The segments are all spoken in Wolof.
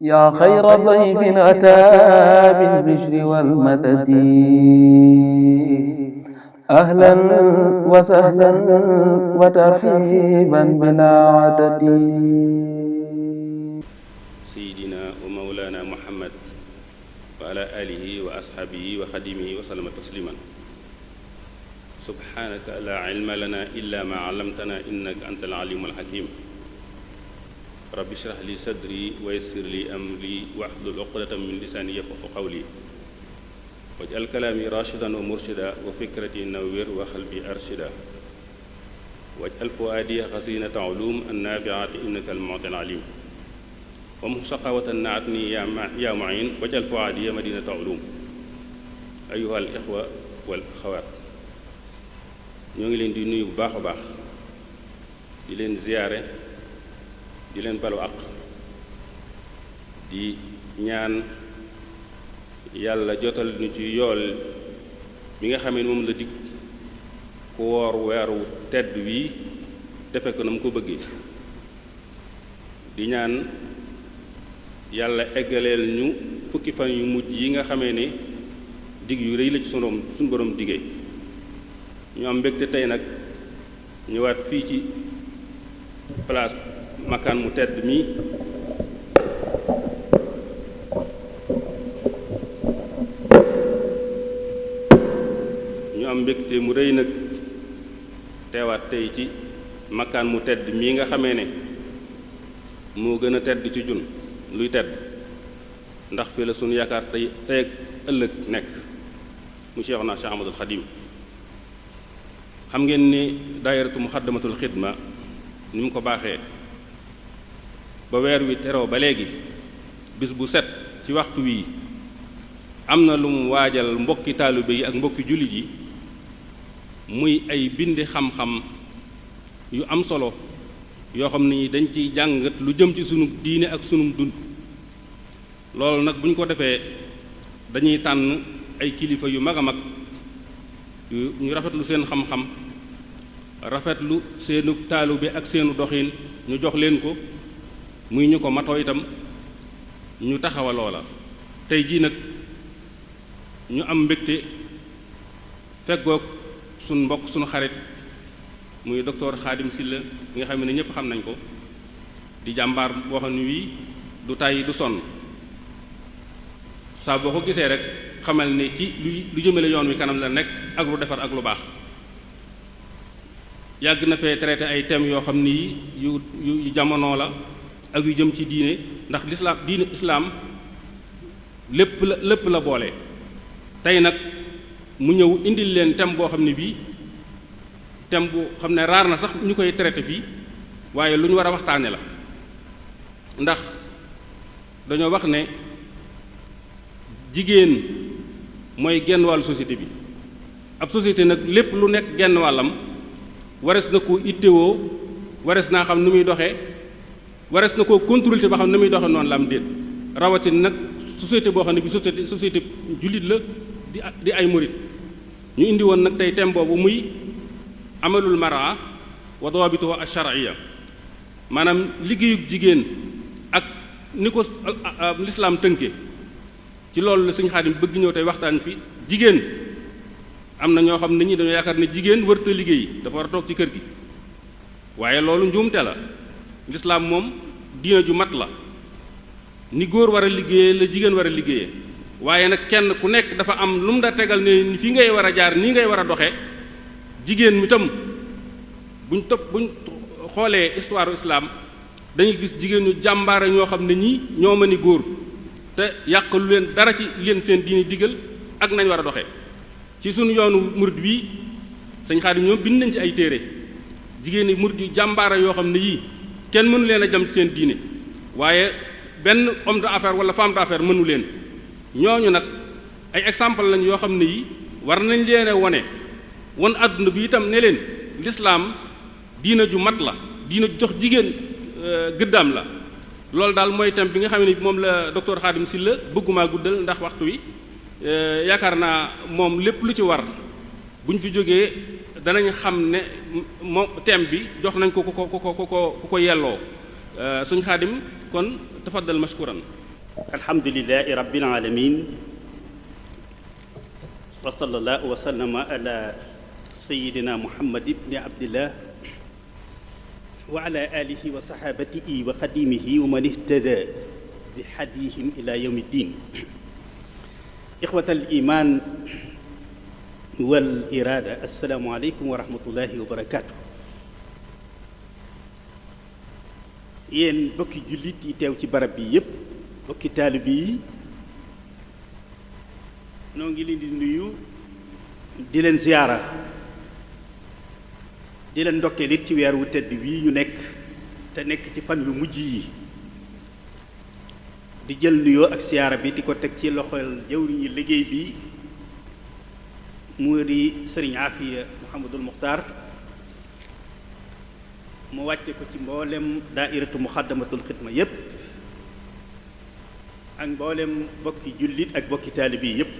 yaa xayra dayfin ataa bil bishri wal madadi ahlan wa sahlan wa tarhiiban bilaa adadi. Sayyidina wa mawlaana Muhammad wa ala aalihi wa ashaabihi wa xadimihi wa sallama tasliiman. Subhaanaka laa ilma lanaa illaa maa allamtanaa innaka antal aliimul hakiim. Rabbi shrah li sadri wa yassir li amri wahlul uqdatan min lisaani yafqahu qawli waj'al kalaami raashidan wa murshida wa fikrati nawwir wa qalbi arshida waj'al fuaadi xazinata ulum annaafi'ati innaka al-mu'til alim wa mushaqawatan na'atni yaa mu'in waj'al fuaadi madinata ulum. ayyuha al ixwa wal axawaat, ñoo ngi leen di nuyu bu baax a baax, di leen ziyaare, di leen balu àq, di ñaan yàlla jotal ñu ci yool bi nga xamee moom la dig ku woor weeru tedd wii defe ko na mu ko bëggee. di ñaan yàlla eggaleel ñu fukki fan yu mujj yi nga xamee ne dig yu rëy la ci suñu borom digee. ñu am mbégte tey nag ñëwaat fii ci place makkaan mu tedd mii ñu am mbégte mu rëy nag teewaat tey ci makkaan mu tedd mii nga xamee ne moo gën a tedd ci jun luy tedd, ndax fii la sunu yaakaar tey ak ëllëg nekk mu Cheikhuna Cheikh Ahmadul Xadim. xam ngeen ni daayiratu muxaddamatul xidma ni mu ko baaxee ba weer wi teroo ba léegi bis bu set ci waxtu wii am na lu mu waajal mbokki taalibe yi ak mbokki jullit yi, muy ay bindi xam-xam yu am solo yoo xam ne dañ ciy jàngat lu jëm ci sunu diine ak sunu dund. loolu nag bu ñu ko defee dañuy tànn ay kilifa yu mag a mag ñu rafetlu seen xam-xam, rafetlu seenu taalibe ak seenu doxin, ñu jox leen ko muy ñu ko matoo itam ñu taxawa loola. tey jii nag ñu am mbégte feggoog suñ mbokk suñu xarit muy docteur Khadim Sylla mi nga xam ne ñëpp xam nañ ko, di jàmbaar boo xam ne wii du tàyyi du sonn. saa boo ko gisee rek xamal ne ci lu jëmale yoon wi kanam la nekk ak lu defar ak lu baax. yàgg na fee traité ay thèmes yoo xam ni yu jamono la ak yu jëm ci diine, ndax diine islaam lépp la boole. tey nag mu ñëw indil leen thème boo xam ne bii thème bu xam ne raar na sax ñu koy traité fii, waaye lu ñu war a waxtaane la. ndax dañoo wax ne jigéen mooy genn wàllu société bi. ab société nag lépp lu nekk genn wàllam wares na koo ittewoo, wares naa xam nu muy doxee, wares na koo contrôler ba xam nu muy doxee noonu la am déet. rawatin nag société boo xam ne bi société jullit la di ay murit. ñu indi woon nag tey thème boobu muy amalul mara wa dawaabituhu ash-shar'iyya, maanaam liggéeyug jigéen ak ni ko lislaam tënke. ci loolu la Sëñ Xaadim bëgg ñëw tey waxtaan fi. jigéen am na ñoo xam ne ñi dañoo yaakaar ne jigéen wërta liggéey, dafa war a toog ci kër gi, waaye loolu njuumte la. lislaam moom diina ju mat la, ni góor war a liggéeyee la jigéen war a liggéeyee, waaye nag kenn ku nekk dafa am lu mu da tegal ne fii ngay war a jaar, nii ngay war a doxee. jigéen mi tam buñ xoolee histoire islam dañuy gis jigéen ñu jàmbaare ñoo xam ne ñii ñoo mëni góor te yàq lu leen dara ci leen seen diini digal ak nañ war a doxee. ci sunu yoonu murid bii Sëñ Xaadim ñoom bind nañ ci ay téere jigéen ñi murid yu jàmbaare yoo xam ne yii kenn mënu leen a jam ci seen diine, waaye benn homme d'affaires wala femme d'affaires mënu leen. ñooñu nag ay exemple lañ yoo xam ne yi war nañ leen a won àdduna bi itam ne leen lislaam diina ju mat la, diina jox jigéen gëddaam la. loolu daal mooy thème bi nga xam ne moom la docteur Khadim Sylla bëggumaa guddal ndax waxtu wi. yaakaar naa moom lépp lu ci war bu ñu fi jógee danañ xam ne moom thème bi jox nañ ko ku ko yelloo. Sëñ Xaadim kon tafaddal mashkuran. alhamdulillahi rabbil alamin wa sallallahu wa sallama ala sayyidina muhammad ibni abdillah wa ala alihi wa sahabatihi wa xadimihi wa man ihtada bi hadihim ila yawmi ddin ixwatal iman wal irada assalaamu aleykum wa rahmatullahi wa barakaatu. yéen bokki jullit yi teew ci barab bi yépp, bokki taalibe yi, noo ngi leen di nuyu, di leen ziyaara, di leen ndokkeel it ci weer wu tedd wii ñu nekk te nekk ci fan yu mujj yi, di jël nuyoo ak ziyaara bi di ko teg ci loxol jëwriñu liggéey bi mu di sëriñ Afiya Muhammadul Muxtaar, mu wàcce ko ci mboolem daairatu muxaddamatul xidma yépp ak mboolem bokki jullit ak bokki taalibe yi yépp.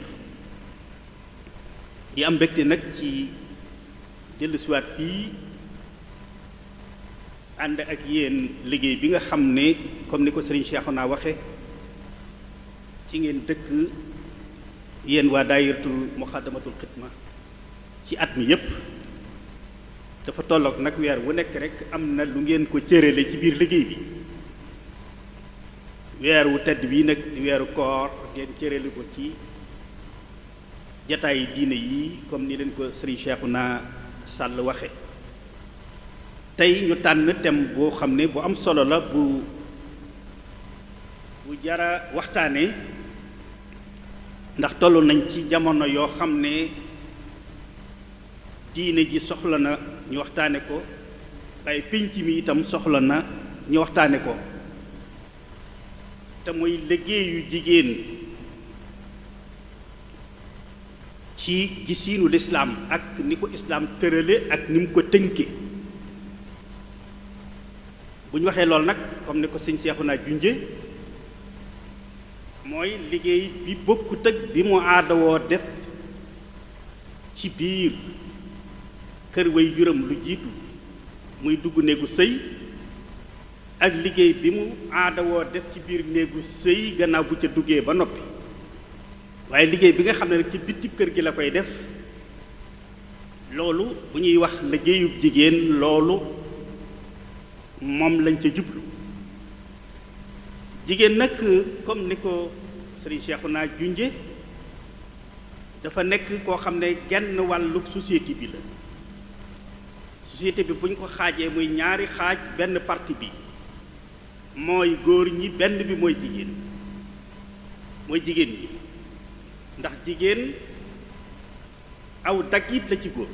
di am mbégte nag ci dellusiwaat fii ànd ak yéen liggéey bi nga xam ne comme ni ko sëriñ Cheikhouna waxe ci ngeen dëkk yéen waa daayiratul muxaddamatul xidma ci at mi yépp. dafa tolloog nag weer wu nekk rek am na lu ngeen ko cërale ci biir liggéey bi. weer wu tedd bii nag di weeru koor ngeen cërale ko ci jataayi diine yi comme ni leen ko sëriñ Cheikhouna Sall waxe tey ñu tànn thème boo xam ne bu am solo la bu jara waxtaane ndax toll nañ ci jamono yoo xam ne diine ji soxla na ñu waxtaane ko waaye pénc mi itam soxla na ñu waxtaane ko te mooy liggéeyu jigéen ci gisiinu lislaam ak ni ko islaam tërale ak ni mu ko tënke. bu ñu waxee loolu nag comme ni ko sëñ Cheikhouna junje mooy liggéey bi bokkut ak bi mu aadawoo def ci biir kër way juram lu jiitu muy dugg néegu sëy ak liggéey bi mu aadawoo def ci biir néegu sëy gannaaw bu ca duggee ba noppi. waaye liggéey bi nga xam ne rek ci bitti kër gi la koy def loolu bu ñuy wax liggéeyub jigéen loolu moom lañ ca jublu. jigéen nag comme ni ko sëriñ Cheikhouna junje dafa nekk koo xam ne genn wàllu société bi la. société bi bu ñu ko xaajee muy ñaari xaaj, benn partie bi mooy góor ñi, benn bi mooy jigéen ñi. ndax jigéen aw daggit la ci góor.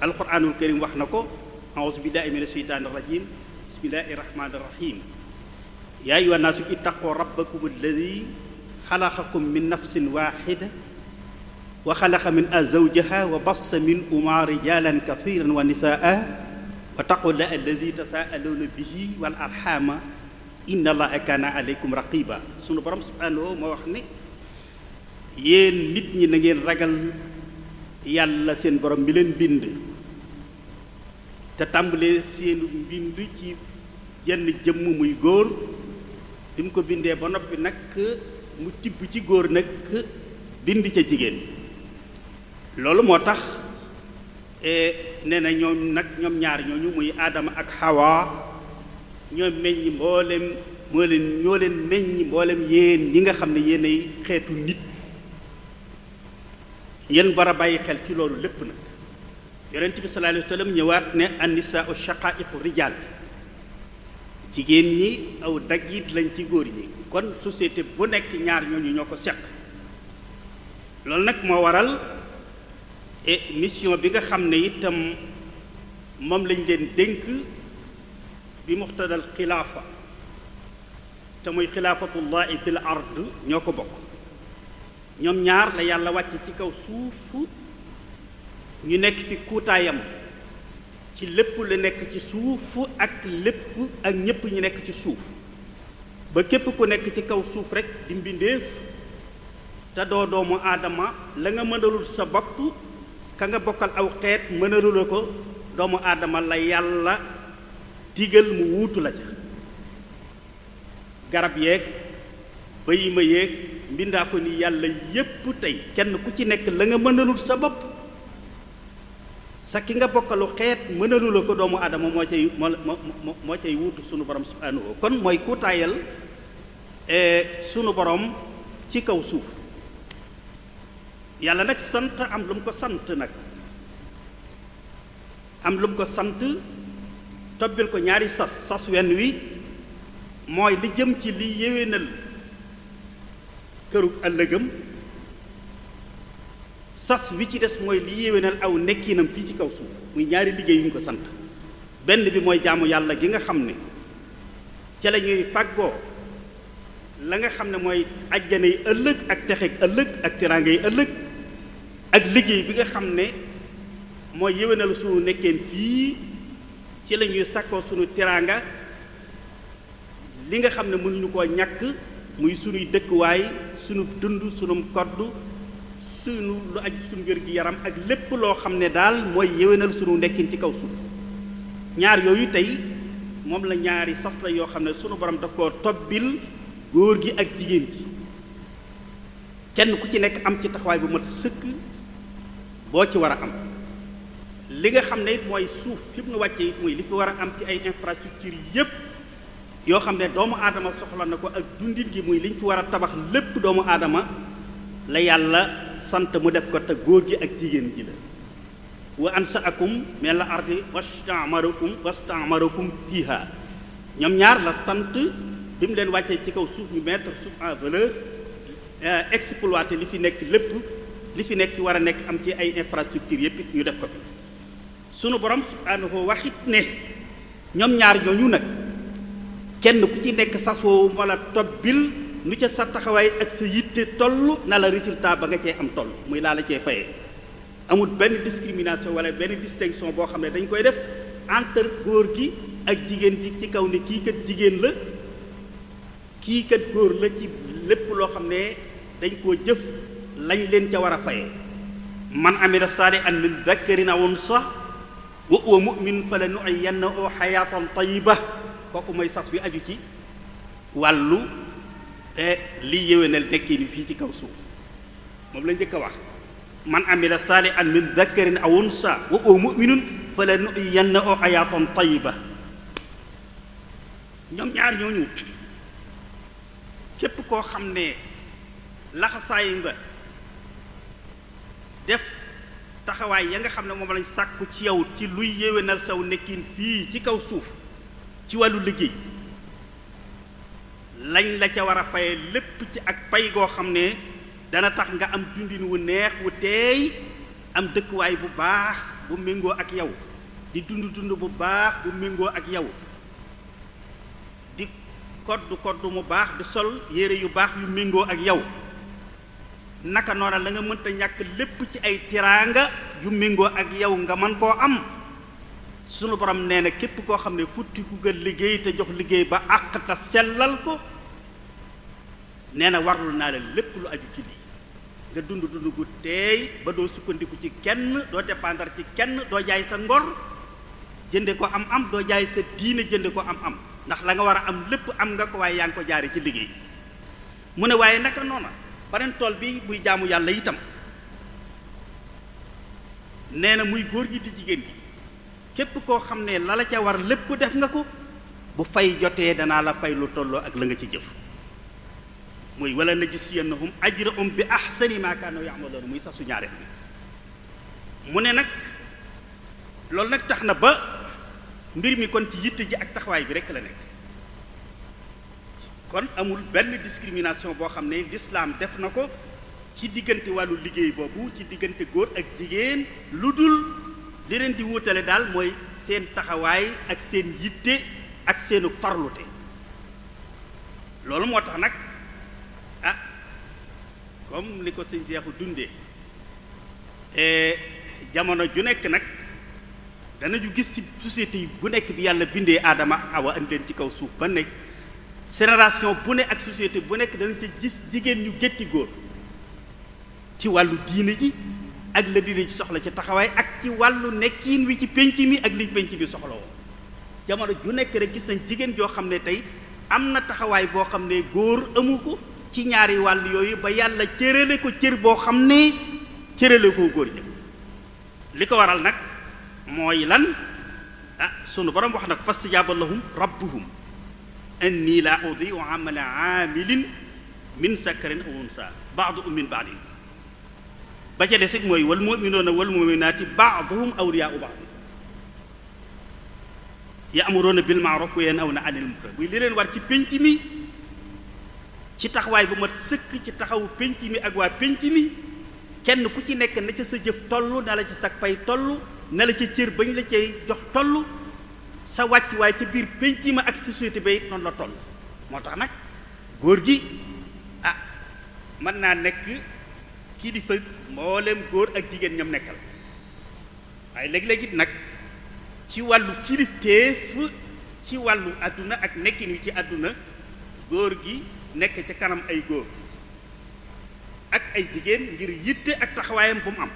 alquranul karim wax na ko a'uuzu billahi mina sheytaani rajim bismillahi rahmaani rahim yaa ayyuha naasu ittaqu rabbakum alladi xalaqakum min nafsin waxida wa xalaqa min zawjaha wa bassa min uma rijalan kathiran wa nisaa wa taqullaha alladi tasaaluuna bihi wal arxama inna allaha kaana aleykum raqiba. sunu borom subhanahu moo wax ne yéen nit ñi na ngeen ragal yàlla seen borom mi leen bind te tàmbalee seenu mbind ci jenn jëmm muy góor. bi mu ko bindee ba noppi nag mu tibb ci góor nag bind ca jigéen. loolu moo tax nee na ñoom ñaar ñooñu muy Aadama ak Hawa ñoo meññ ñoo leen meññ mboolem yéen ñi nga xam ne yéenay xeetu nit. ngeen war a bàyyi xel ci loolu lépp nag. yonent bi sallallahu alayhi wa sallam ñëwaat ne an-nisaa'u shaqaa'iqu rijaal, jigéen ñi aw daggit lañ ci góor ñi. kon société bu nekk ñaar ñooñu ñoo ko seq. loolu nag moo waral mission bi nga xam ne itam moom lañ leen dénk bi muqtadal xilaafa te muy xilaafatullahi fil ard ñoo ko bokk. ñoom ñaar la yàlla wàcc ci kaw suuf ñu nekk ci kuutaayam ci lépp la nekk ci suuf ak lépp ak ñépp ñu nekk ci suuf ba képp ku nekk ci kaw suuf rekk di mbindéef te doo doomu aadama la nga mënalul sa bopp ka nga bokkal aw xeet mënalula ko doomu aadama la yàlla digal mu wuutu la ca. garab yeeg bayima yeeg mbindaa ko ni yàlla yépp tey kenn ku ci nekk la nga mënalul sa bopp sa ki nga bokkalu xeet mënalu la ko doomu aadama moo cay wuutu sunu borom subhaanahu kon mooy kuutaayal sunu borom ci kaw suuf yàlla nag sant am lu mu ko sant nag am lu mu ko sant tobbil ko ñaari sas wenn wi mooy li jëm ci li yéwénal kërug ëllëgam sas wi ci des mooy li yéwénal aw nekkinam fii ci kaw suuf muy ñaari liggéey yu ñu ko sant benn bi mooy jaamu yàlla gi nga xam ne ca la ñuy fàggoo la nga xam ne mooy ajjanay ëllëg ak texeeg ëllëg ak teraangay ëllëg ak liggéey bi nga xam ne mooy yéwénal sunu nekkeen fii ci la ñuy sàkkoo sunu teraanga li nga xam ne mënuñu koo ñàkk muy sunuy dëkkuwaay sunu dund sunu kodd sunu lu aju sunu wér gi yaram ak lépp loo xam ne daal mooy yéwénal sunu nekkin ci kaw suuf ñaar yooyu tey moom la ñaari sas la yoo xam ne sunu borom daf koo tobbil góor gi ak jigéen gi kenn ku ci nekk am ci taxawaay bu mat sëkk boo ci war a am li nga xam ne it mooy suuf fi mu nu wàcce it muy li fi war a am ci ay infrastructure yépp yoo xam ne doomu aadama soxla na ko ak dundin gi muy liñ fi war a tabax lépp doomu aadama la yàlla sant mu def ko te góor gi ak jigéen gi la wa ansaakum min al ardi wastamarakum fiha ñoom ñaar la sant bi mu leen wàccee ci kaw suuf ñu mettre suuf en valeur exploiter li fi nekk lépp li fi nekk war a nekk am ci ay infrastructure yépp ñu def ko fi sunu borom subhaanahu waxit ne ñoom ñaar ñooñu nag kenn ku ci nekk sasoo wala tobbil nu ca sa taxawaay ak sa yitte toll na la résultat ba nga cee am toll muy laa la cee fayee amul benn discrimination wala benn distinction boo xam ne dañ koy def entre góor gi ak jigéen ji ci kaw ne kii kat jigéen la kii kat góor la ci lépp loo xam ne dañ koo jëf lañ leen ca war a fayee man amila saalihan min dakarin aw unsa wa huwa mu'min fala nuhyiyannahu hayaatan tayyiba kooku mooy sas wi aju ci wàllu li yéwénal nekkin fii ci kaw suuf moom la njëkk a wax man amila saalihan min dakarin aw unsa wa huwa mu'minun fala nuhyiyannahu hayaatan tayyiba ñoom ñaar ñooñu képp koo xam ne laxasaayu nga def taxawaay ya nga xam ne moom lañ sàkku ci yow ci luy yéwénal saw nekkin fii ci kaw suuf ci wàllu liggéey lañ la ca war a faye lépp ci ak pay goo xam ne dana tax nga am dundin wu neex wu teey am dëkkuwaay bu baax bu méngoo ak yow di dund bu baax bu méngoo ak yow di kodd mu baax di sol yére yu baax yu méngoo ak yow naka noona la nga mënta ñàkk lépp ci ay tiraanga yu méngoo ak yow nga mën koo am sunu borom nee na képp koo xam ne futti ku gën liggéey te jox liggéey ba àq te sellal ko nee na warlu naa la lépp lu aju ci lii nga dund gu teey ba doo sukkandiku ci kenn doo dépendre ci kenn doo jaay sa ngor jënde ko am doo jaay sa diine jënde ko am ndax la nga war a am lépp am nga ko waaye yaa ngi ko jaare ci liggéey mu ne waaye naka noona beneen tool bi muy jaamu yàlla itam nee na muy góor gi di jigéen gi képp koo xam ne la la ca war lépp def nga ko bu fay jotee danaa la fay lu tolloo ak la nga ci jëf muy wala najziyannahum ajrahum bi ahsani ma kaanu ya'maluun muy sax su ñaareel bi mu ne nag loolu nag tax na ba mbir mi kon ci yitte ji ak taxawaay bi rekk la nekk kon amul benn discrimination boo xam ne lislaam def na ko ci diggante wàllu liggéey boobu ci diggante góor ak jigéen lu dul li leen di wutale daal mooy seen taxawaay ak seen yitte ak seenu farlute loolu moo tax nag comme ni ko sëñ Seexu dundee jamono ju nekk nag danañu gis ci société yi bu nekk bi yàlla bindee aadama ak awa andi leen ci kaw suuf ba nekk génération bu ne ak société bu nekk danañ ci gis jigéen ñu gétti góor ci wàllu diine ji ak la diine ci soxla ci taxawaay ak ci wàllu nekkiin wi ci pénc mi ak li pénc bi soxla woo jamono ju nekk rek gis nañ jigéen joo xam ne tey am na taxawaay boo xam ne góor amu ko ci ñaari wàll yooyu ba yàlla cërale ko cër boo xam ne cërale ko góor ña li ko waral nag mooy lan sunu borom wax nag fastajaaba lahum rabbuhum anni laa udii'u amala aamilin min zakarin aw unsaa ba'duhum min ba'din ba ca des it mooy wal mu'minuuna wal mu'minaati ba'duhum awliyaa'u ba'd ya'muruuna bil ma'ruufi wa yanhawna 'anil munkar muy li leen war ci pénc mi ci taxawaay bu mat sëkk ci taxawu pénc mi ak waa pénc mi kenn ku ci nekk na ca sa jëf toll na la ci sag pay toll na la ca cër bañ la cay jox toll sa wàccuwaay ca biir pénc ma ak société ba it noonu la toll moo tax nag góor gi mën naa nekk kilifa mboolem góor ak jigéen ñoom nekkal waaye léeg-léeg it nag ci wàllu kilifteef ci wàllu àdduna ak nekkin wi ci àdduna góor gi nekk ca kanam ay góor ak ay jigéen ngir yitte ak taxawaayam bu mu am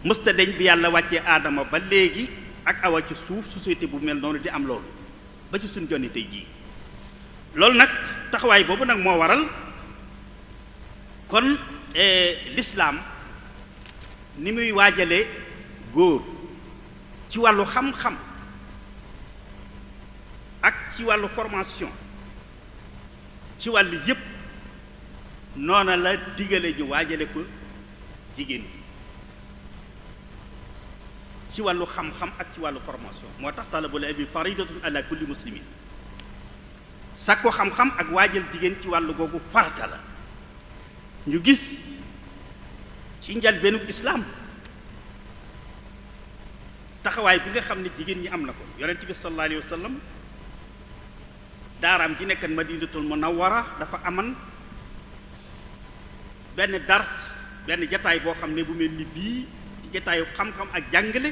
mësta deñ bi yàlla wàccee aadama ba léegi ak awa ci suuf société bu mel noonu di am loolu ba ci suñ jonni tey jii loolu nag taxawaay boobu nag moo waral kon lislaam ni muy waajale góor ci wàllu xam-xam ak ci wàllu formation ci wàllu yépp noona la digale ji waajale ko jigéen bi ci wàllu xam-xam ak ci wàllu formation moo tax talabul ilmi faridatun ala kulli muslimin sàkku xam-xam ak waajal jigéen ci wàllu googu farata la ñu gis ci njëlbéenu islaam taxawaay bi nga xam ne jigéen ñi am na ko yonent bi sallallahu alayhi wa sallam daaraam ji nekkan madinatul munawwara dafa aman benn dars benn jataay boo xam ne bu mel ni bii ci jataayu xam-xam ak jàngale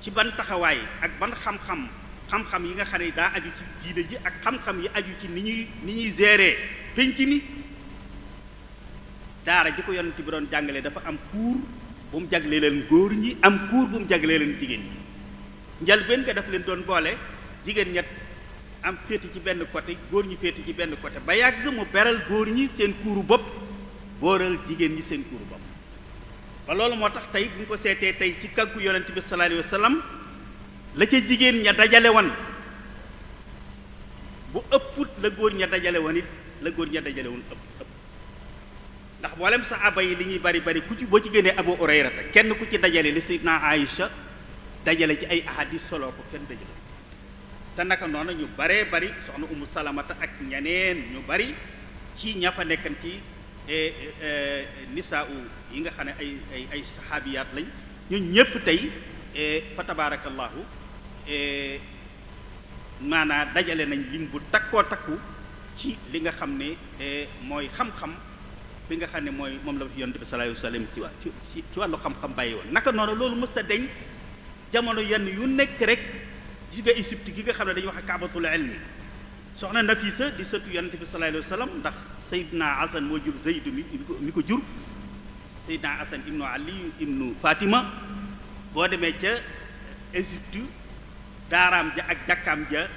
ci ban taxawaay ak ban xam-xam yi nga xam ne daa aju ci diine ji ak xam-xam yi aju ci ni ñuy gérer penc mi daara ji ko yonent bi doon jàngale dafa am cours bu mu jaglee leen góor ñi am cours bu mu jaglee leen jigéen ñi njëlbéen nga daf leen doon boole jigéen ñett am féeti ci benn côté góor ñi féeti ci benn côté ba yàgg mu beral góor ñi seen kuuru bopp booral jigéen ñi seen kuuru bopp ba loolu moo tax tey bu ñu ko seetee tey ci kàggu yonent bi sallallahu alayhi wa sallam la ca jigéen ña dajale woon bu ëpput la góor ña dajale woon it la góor ña dajale woon ëpp ndax mboolem saxaaba yi li ñuy bari bari ku ci boo ci génnee Abu Hurayrata kenn ku ci dajale li Sayyidina Aïcha dajale ci ay ahadis solo ko kenn dajale te naka noonu ñu baree bari soxna Umu Salamata ak ñeneen ñu bari ci ña fa nekkan ci nisaa yi nga xam ne ay saxaabiyaat lañ ñun ñëpp tey fa tabarakallahu maanaa dajale nañ lim bu takkoo takku ci li nga xam ne mooy xam-xam bi nga xam ne mooy moom la yonent bi sallallahu alayhi wa sallam ci wàllu xam-xam bàyyi woon naka noonu loolu mës ta deñ jamono yenn yu nekk rek ji nga Égypte gi nga xam ne dañuy wax kaabatul ilmi soxna Nafisa di sëtu yonent bi sallallahu alayhi wa sallam ndax Seydina Hasan moo jur Zayd mi ko jur Seydina Hasan ibnu Ali ibnu Fatima boo demee ca Égypte daaraam ja ak jàkkaam ja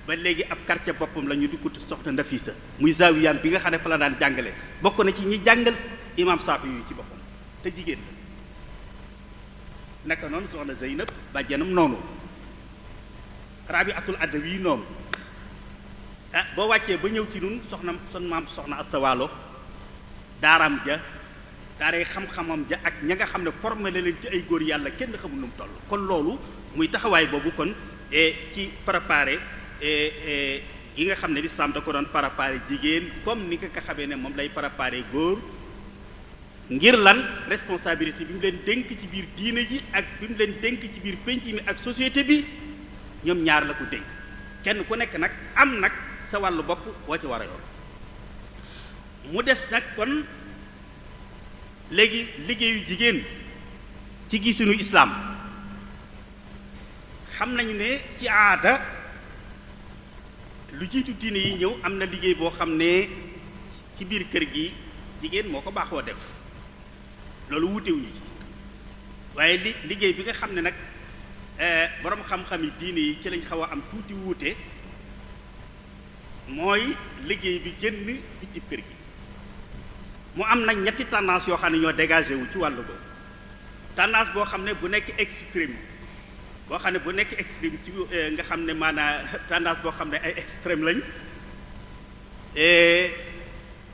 ba léegi ab quartier boppam la ñu di ko soxna Nafisa muy zawiyaan bi nga xam ne fa la daan jàngale bokk na ci ñi jàngal imam Saafi yu ci boppam te jigéen la naka noonu soxna Zeynab bàjjanam noonu Rabiatul Adawi noonu boo wàccee ba ñëw ci nun soxna Asta Waalo daaraam ja daaray xam-xamam ja ak ña nga xam ne formé la leen ci ay góor yàlla kenn xamul nu mu toll kon loolu muy taxawaay boobu kon ci préparé gi nga xam ne lislaam da ko doon préparé jigéen comme ni nga ko xamee ne moom lay préparé góor ngir lan responsabilité bi mu leen dénk ci biir diine ji ak bi mu leen dénk ci biir penc mi ak société bi ñoom ñaar la ko dénk kenn ku nekk nag am nag sa wàllu bopp boo ci war a yor mu des nag kon léegi liggéeyu jigéen ci gisunu islaam xam nañu ne ci aada lu jiitu diine yi ñëw am na liggéey boo xam ne ci biir kër gi jigéen moo ko baaxoo def loolu wutewuñu ci waaye liggéey bi nga xam ne nag borom xam-xam yi diine yi ci lañ xaw a am tuuti wuute mooy liggéey bi génn biti kër gi mu am nag ñetti tendance yoo xam ne ñoo dégagé wu ci wàllu boobu tendance boo xam ne bu nekk extrême boo xam ne bu nekk extrême ci nga xam ne maanaam tendance boo xam ne ay extrême lañ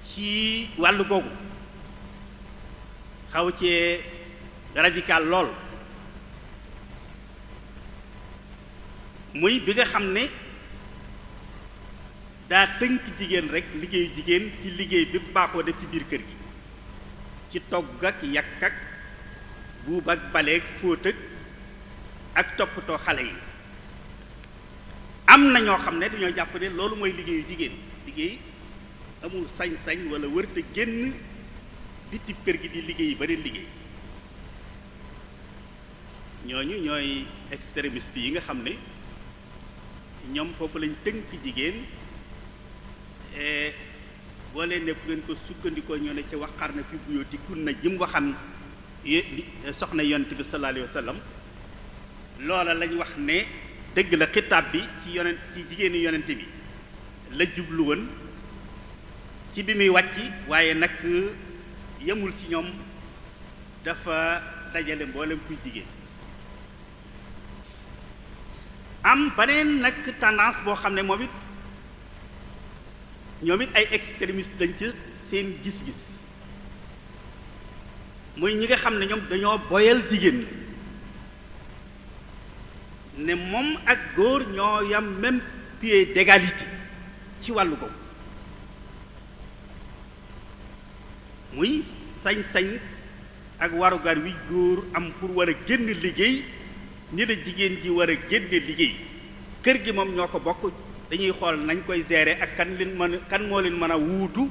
ci wàllu googu xaw cee radical lool muy bi nga xam ne daa tënk jigéen rek liggéeyu jigéen ci liggéey bi baaxoo def ci biir kër gi ci togg ak yàq ak buub ak baleeg fóot ak toppatoo xale yi am na ñoo xam ne dañoo jàpp ne loolu mooy liggéeyu jigéen liggéey amul sañ-sañ wala wërte génn biti kër gi di liggéey beneen liggéey ñooñu ñooy extrémistes yi nga xam ne ñoom foofu lañ tënk jigéen boo leen ne fu ngeen ko sukkandikoo ñoo ne ci waqar na fi buyooti kun na jëm waxam soxna yonent bi sallallahu alayhi wa sallam loola lañ wax ne dëgg la xitaab bi ci yonent ci jigéeni yonent bi la jublu woon ci bi muy wàcc waaye nag yemul ci ñoom dafa dajale mboolem kuy jigéen am beneen nag tendance boo xam ne moom it ñoom it ay extrémistes lañ ci seen gis-gis muy ñi nga xam ne ñoom dañoo boyal jigéen la ne moom ak góor ñoo yam même pied d'égalité ci wàllu boobu muy sañ-sañ ak warugar wi góor am pour war a génn liggéey ni la jigéen ji war a génne liggéey kër gi moom ñoo ko bokk dañuy xool nañ koy gérer ak kan moo leen mën a wuutu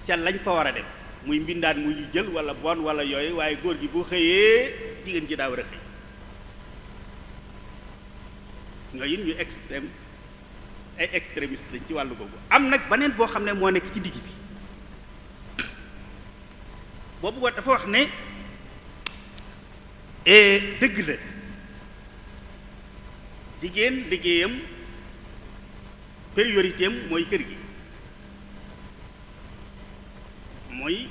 ca lañ fa war a dem muy mbindaan mu ñu jël wala bon wala yooyu waaye góor gi bu xëyee jigéen ji daa war a xëy ñooyu ñu extrême ay extrémistes lañ ci wàllu boobu am nag beneen boo xam ne moo nekk ci digg bi boobu dafa wax ne dëgg la jigéen liggéeyam priorité am mooy kër gi mooy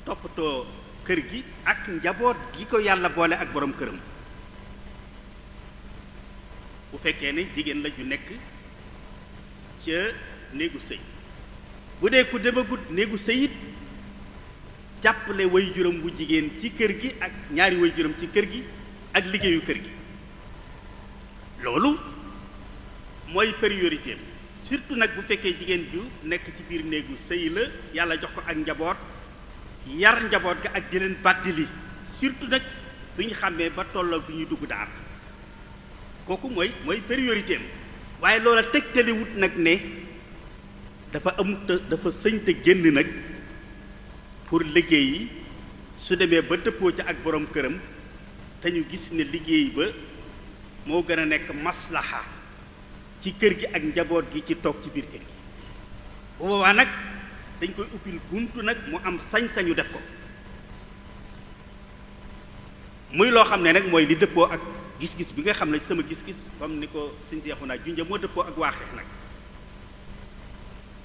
toppatoo kër gi ak njaboot gi ko yàlla boole ak borom këram bu fekkee ne jigéen la ju nekk ca néegu sëy bu dee ku demagut néegu sëy it jàppale way juróom bu jigéen ci kër gi ak ñaari way juróom ci kër gi ak liggéeyu kër gi loolu mooy priorité surtout nag bu fekkee jigéen ju nekk ci biir néegu sëy la yàlla jox ko ak njaboot yar njaboot ga ak di leen bàttali surtout nag bu ñu xàmmee ba tolloo bi ñuy dugg daara kooku mooy priorité waaye loola tegtaliwut nag ne dafa amut dafa sëñ te génn nag pour liggéey yi su demee ba dëppoo ci ak borom këram te ñu gis ne liggéey ba moo gën a nekk maslaha ci kër gi ak njaboot gi ci toog ci biir kër gi bu boobaa nag dañ koy uppil buntu nag mu am sañ-sañu def ko muy loo xam ne nag mooy li dëppoo ak gis-gis bi nga xam ne sama gis-gis comme ni ko sëñ Seexuna junja moo dëppoo ak waaxeex nag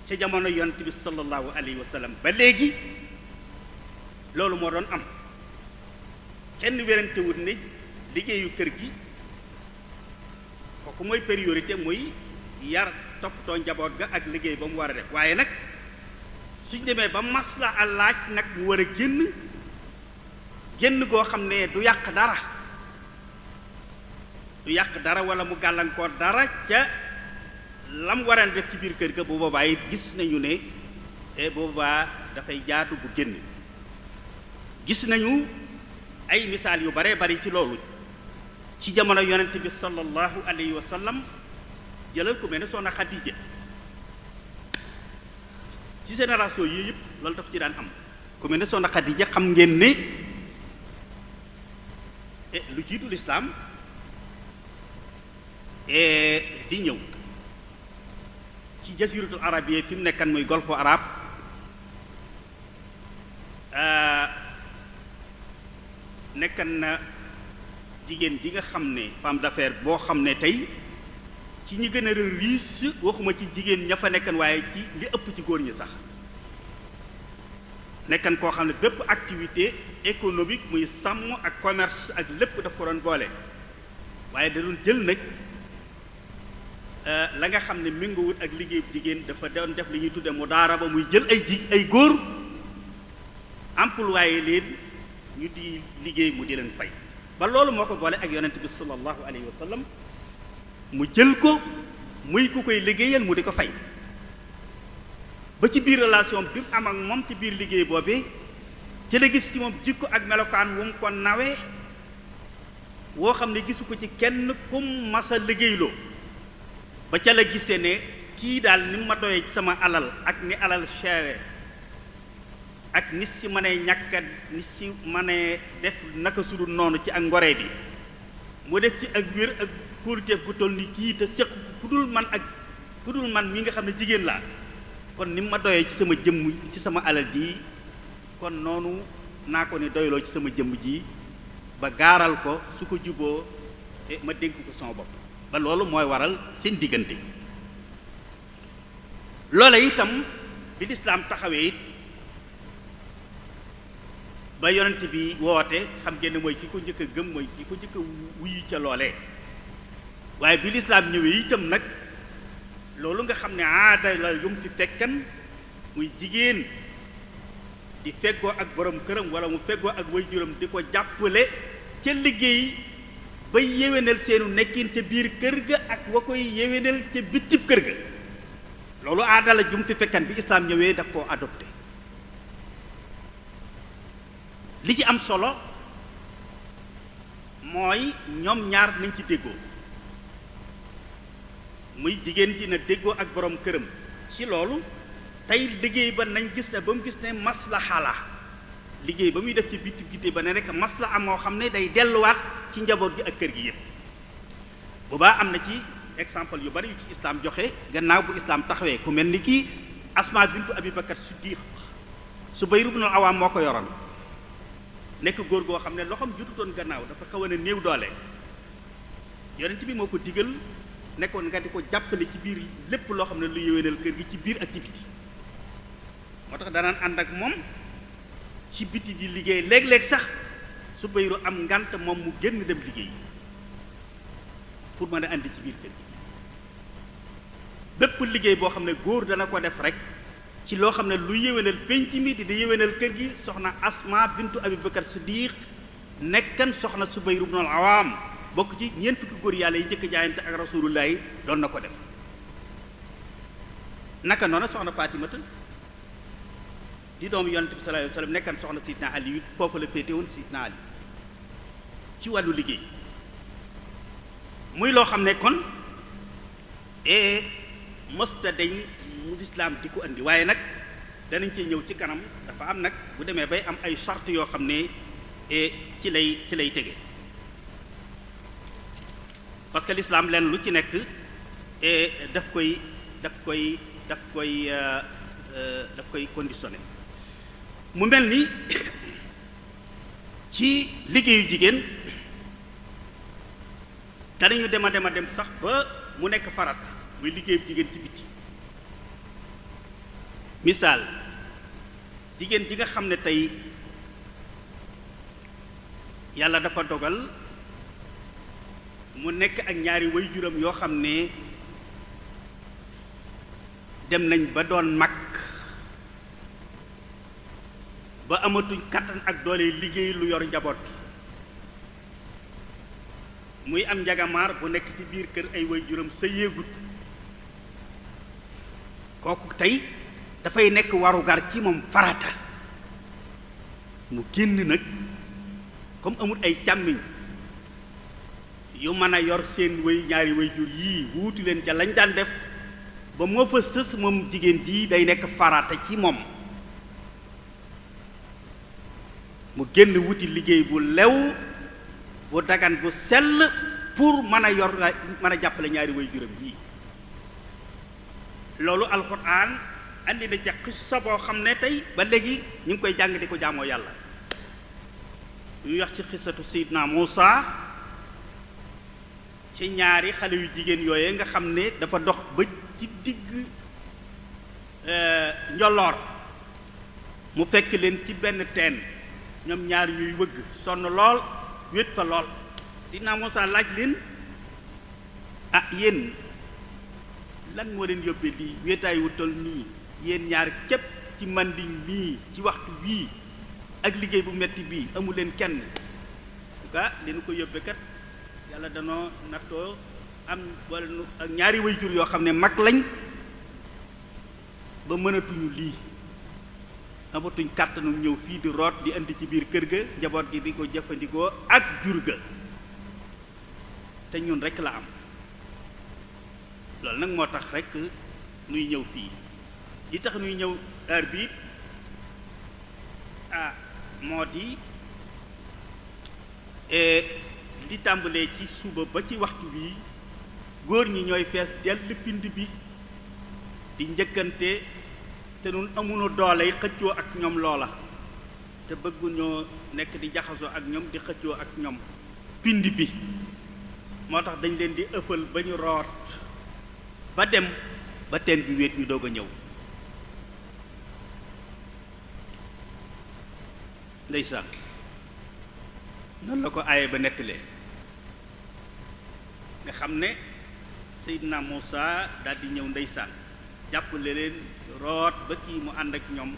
ca jamono yonent bi sallallahu alayhi wa sallam ba léegi loolu moo doon am kenn werantewut ne liggéeyu kër gi kooku mooy priorité muy yar toppatoo njaboot ga ak liggéey ba mu war a def waaye nag suñ demee ba masla a laaj nag mu war a génn goo xam ne du yàq dara wala mu gàllankoor dara ca lam war a def ci biir kër ga bu boobaa it gis nañu ne boobaa dafay jaatu bu génn gis nañu ay misaal yu bare bari ci loolu ci jamono yonent bi sallallahu alayhi wa sallam jëlal ku mel ne soxna Xadija ci génération yii yëpp loolu daf ci daan am ku mel ne soxna Xadija xam ngeen ne lu jiitu lislaam di ñëw ci jasiratul arabiyya fi mu nekkan muy golfe arabe nekkan na jigéen ji nga xam ne femme d'affaires boo xam ne tey ci ñi gën a riche waxuma ci jigéen ña fa nekkan waaye ci li ëpp ci góor ñi sax nekkan koo xam ne bépp activité économique muy sàmm ak commerce ak lépp daf ko doon boole waaye da doon jël nag la nga xam ne méngoowut ak liggéeyu jigéen dafa doon def li ñuy tudde mudaaraba muy jël ay góor employé leen ñu di liggéey mu di leen fay ba loolu moo ko boole ak yonent bi sallallahu alayhi wa sallam mu jël ko muy ku koy liggéeyal mu di ko fay ba ci biir relation bi mu am ak moom ci biir liggéey boobee ci la gis ci moom jikko ak melokaan wu mu ko nawee woo xam ne gisu ko ci kenn kum masa liggéeyloo ba ca la gisee ne kii daal ni ma doyee ci sama alal ak ni alal chére ak ni si mënee ñàkkat ni si mënee def naka sudul noonu ci ak ngoree bi mu def ci ak wér ak kóoluteef gu toll ni kii te seq ku dul man mi nga xam ne jigéen laa kon ni ma doyee ci sama jëmm ci sama alal ji kon noonu naa ko ni doyloo ci sama jëmm ji ba gaaral ko su ko juboo ma dénk ko sama bopp ba loolu mooy waral seen diggante loola itam bi lislaam taxawee it ba yonent bi woote xam ngeen ne mooy ki ko njëkk a gëm mooy ki ko njëkk a wuyu ca loolee waaye bi lislaam ñëwee itam nag loolu nga xam ne aada la yum fi fekkan muy jigéen di feggoo ak borom këram wala mu feggoo ak waajuram di ko jàppale ca liggéey ba yéwénal seenu nekkin ca biir kër ga ak wa koy yéwénal ca bitib kër ga loolu aada la jum fi fekkan bi islaam ñëwee daf koo adopté li ci am solo mooy ñoom ñaar nañ ci déggoo muy jigéen ji na déggoo ak borom këram ci loolu tey liggéey ba nañ gis ne ba mu gis ne maslaha la liggéey ba muy def ci biti biti ba ne rek maslaha moo xam ne day delluwaat ci njaboot gi ak kër gi yépp boobaa am na ci exemple yu bari yu ci islaam joxe gannaaw bu islaam taxawee ku mel ni kii Asma bintu Abi Bakar Siddiq Subayr ibn al-Awwam moo ko yoroon nekk góor goo xam ne loxoom jututoon gannaaw dafa xaw a ne néew doole yonent bi moo ko digal nekkoon nga di ko jàppale ci biir lépp loo xam ne lu yéwénal kër gi ci biir ak ci biti moo tax danaan ànd ak moom ci biti di liggéey léeg-léeg sax Subayru am ngant moom mu génn dem liggéey pour mën a andi ci biir kër gi bépp liggéey boo xam ne góor dana ko def rek ci loo xam ne lu yéwénal penc mi di yéwénal kër gi soxna Asma bintu Abi Bakar Siddiq nekkan soxna Subayr ibn al-Awwam bokk ci ñeent fukki góor yàlla yi njëkk jaayante ak rasulullahi doon na ko def naka noonu soxna Fatimata di doomu yonent bi sallallahu alayhi wa sallam nekkan soxna Sidna Ali foofu la féete woon Sidna Ali ci wàllu liggéey muy loo xam ne kon mësta dañ mu lislaam di ko andi waaye nag danañ cee ñëw ci kanam dafa am nag bu demee bay am ay charte yoo xam ne ci lay tege parce que lislaam leen lu ci nekk daf koy conditionné mu mel ni ci liggéeyu jigéen danañu dem sax ba mu nekk farata muy liggéeyu jigéen ci biti misaal jigéen ji nga xam ne tey yàlla dafa dogal mu nekk ak ñaari waajuram yoo xam ne dem nañ ba doon mag ba amatuñ kattan ak doole liggéey lu yor njaboot gi muy am njagamaar bu nekk ci biir kër ay waajuram sa yéegut kooku tey dafay nekk warugar ci moom farata mu génn nag comme amul ay càmmiñ yu mën a yor seen ñaari waajur yii wuutu leen ca lañ daan def ba moo fa sës moom jigéen ji day nekk farata ci moom mu génn wuti liggéey bu lew bu dagan bu sell pour mën a yor mën a jàppale ñaari waajuram yii loolu alxuraan andi na ca xissa boo xam ne tey ba léegi ñu ngi koy jàng di ko jaamoo yàlla ñu wax ci xissatu Seydina Muusa ci ñaari xale yu jigéen yooye nga xam ne dafa dox ba ci digg njolloor mu fekk leen ci benn teen ñoom ñaar ñuy wëgg sonn lool wét fa lool Seydina Muusaa laaj leen ah yéen lan moo leen yóbbee lii wéetaay wu toll nii yéen ñaar képp ci manding mii ci waxtu wii ak liggéey bu metti bii amu leen kenn en leen ko yóbbee kat yàlla danoo nattoo am wala ak ñaari waajur yoo xam ne mag lañ ba mënatuñu lii amatuñ kàttanu ñëw fii di root di indi ci biir kër ga njaboot gi di ko jëfandikoo ak jur ga te ñun rekk la am loolu nag moo tax rekk nuy ñëw fii li tax nuy ñëw heure bi moo di li tàmbalee ci suba ba ci waxtu bii góor ñi ñooy fees dell pind bi di njëkkante te nun amuñu doole yi xëccoo ak ñoom loola te bëgguñoo nekk di jaxasoo ak ñoom di xëccoo ak ñoom pind bi moo tax dañ leen di ëffal ba ñu root ba dem ba teen bi wéet ñu doog a ñëw ndeysaan noonu la ko aaye ba nettalee nga xam ne Seydina Muusaa daldi ñëw ndeysaan jàppale leen root ba kii mu ànd ak ñoom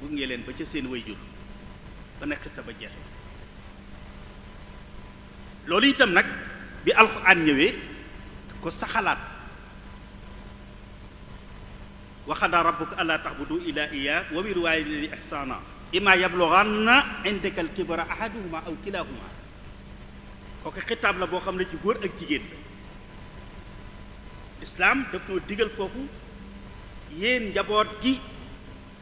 gunge leen ba ca seen wayjur ba nekk sa ba jeexe loolu itam nag bi alxuraan ñëwee ko saxalaat wa qadaa rabbuka allaa ta'budu illaa iyyaahu wa bil waalidayni ihsaana immaa yablughanna indaka al-kibara ahaduhumaa aw kilaahumaa kooku xitaab la boo xam ne ci góor ak jigéen la islaam daf noo digal foofu yéen njaboot gi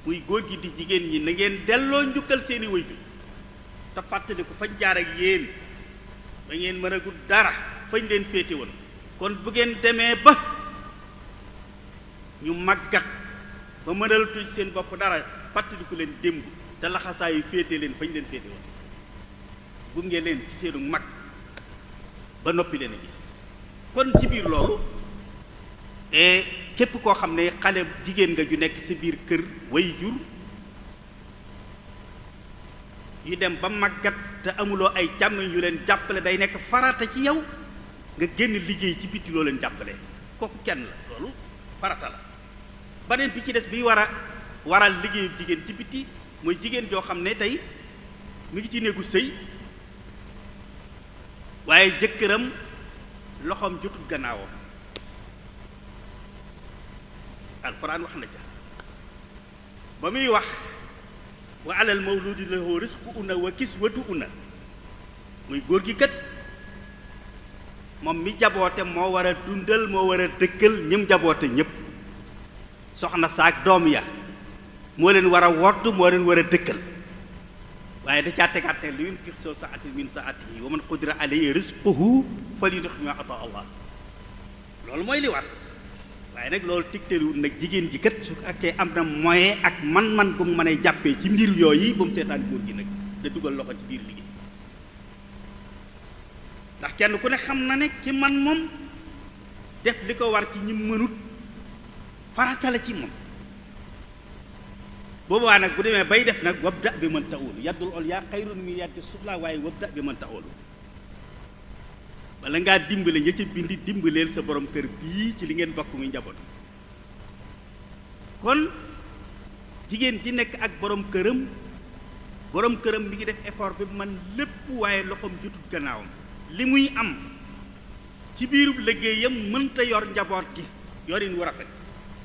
muy góor gi di jigéen ñi na ngeen delloo njukkal seeni waajur te fàttali ko fañ jaar ak yéen ba ngeen mën a gudd dara fañ leen féete woon kon bu ngeen demee ba ñu màggat ba mënalatuñ seen bopp dara fàttaliku leen démb te laxasaayu féete leen fañ leen féete woon gunge leen ci seenu mag ba noppi leen a gis kon ci biir loolu képp koo xam ne xale jigéen nga ju nekk sa biir kër way jur yu dem ba màggat te amuloo ay càmmiñ yu leen jàppale day nekk farata ci yow nga génn liggéey ci biti loo leen jàppale kooku kenn la loolu farata la beneen bi ci des bi waral liggéeyu jigéen ci biti mooy jigéen joo xam ne tey mi ngi ci néegu sëy waaye jëkkëram loxoom jotul gannaawam alquran wax na ca ba muy wax wa alal mawludi lahu rizquhunna wa kiswatuhunna muy góor gi kat moom mi jaboote moo war a dundal moo war a dëkkal ñim jaboote ñépp soxna saak doom ya moo leen war a wodd moo leen war a dëkkal waaye da caa tegaat ne lu yunfiq soo sa'atin min sa'atihi wa man qudira alayhi rizquhu falyunfiq mimma ataa Allah loolu mooy li war waaye nag loolu tigtaliwul nag jigéen ji kat su akkee am na moyen ak man-man bu mu mën a jàppee ci mbir yooyu ba mu seetaan góor gi nag da dugal loxo ci biir liggéey ndax kenn ku ne xam na ne ki man moom def li ko war ci ñi mënut farata la ci moom boobaa nag bu demee bay def nag wabda bi man ta'ulu yaddul ulya xayrun min yaddi sufla waaye wabda bi man ta'ulu bala ngaa dimbale ña ca bindi dimbaleel sa borom kër bii ci li ngeen bokk muy njaboot kon jigéen ji nekk ak borom këram mi ngi def effort bi man lépp waaye loxoom jotut gannaawam li muy am ci biirub liggéeyam mënta yor njaboot gi yorin wu rafet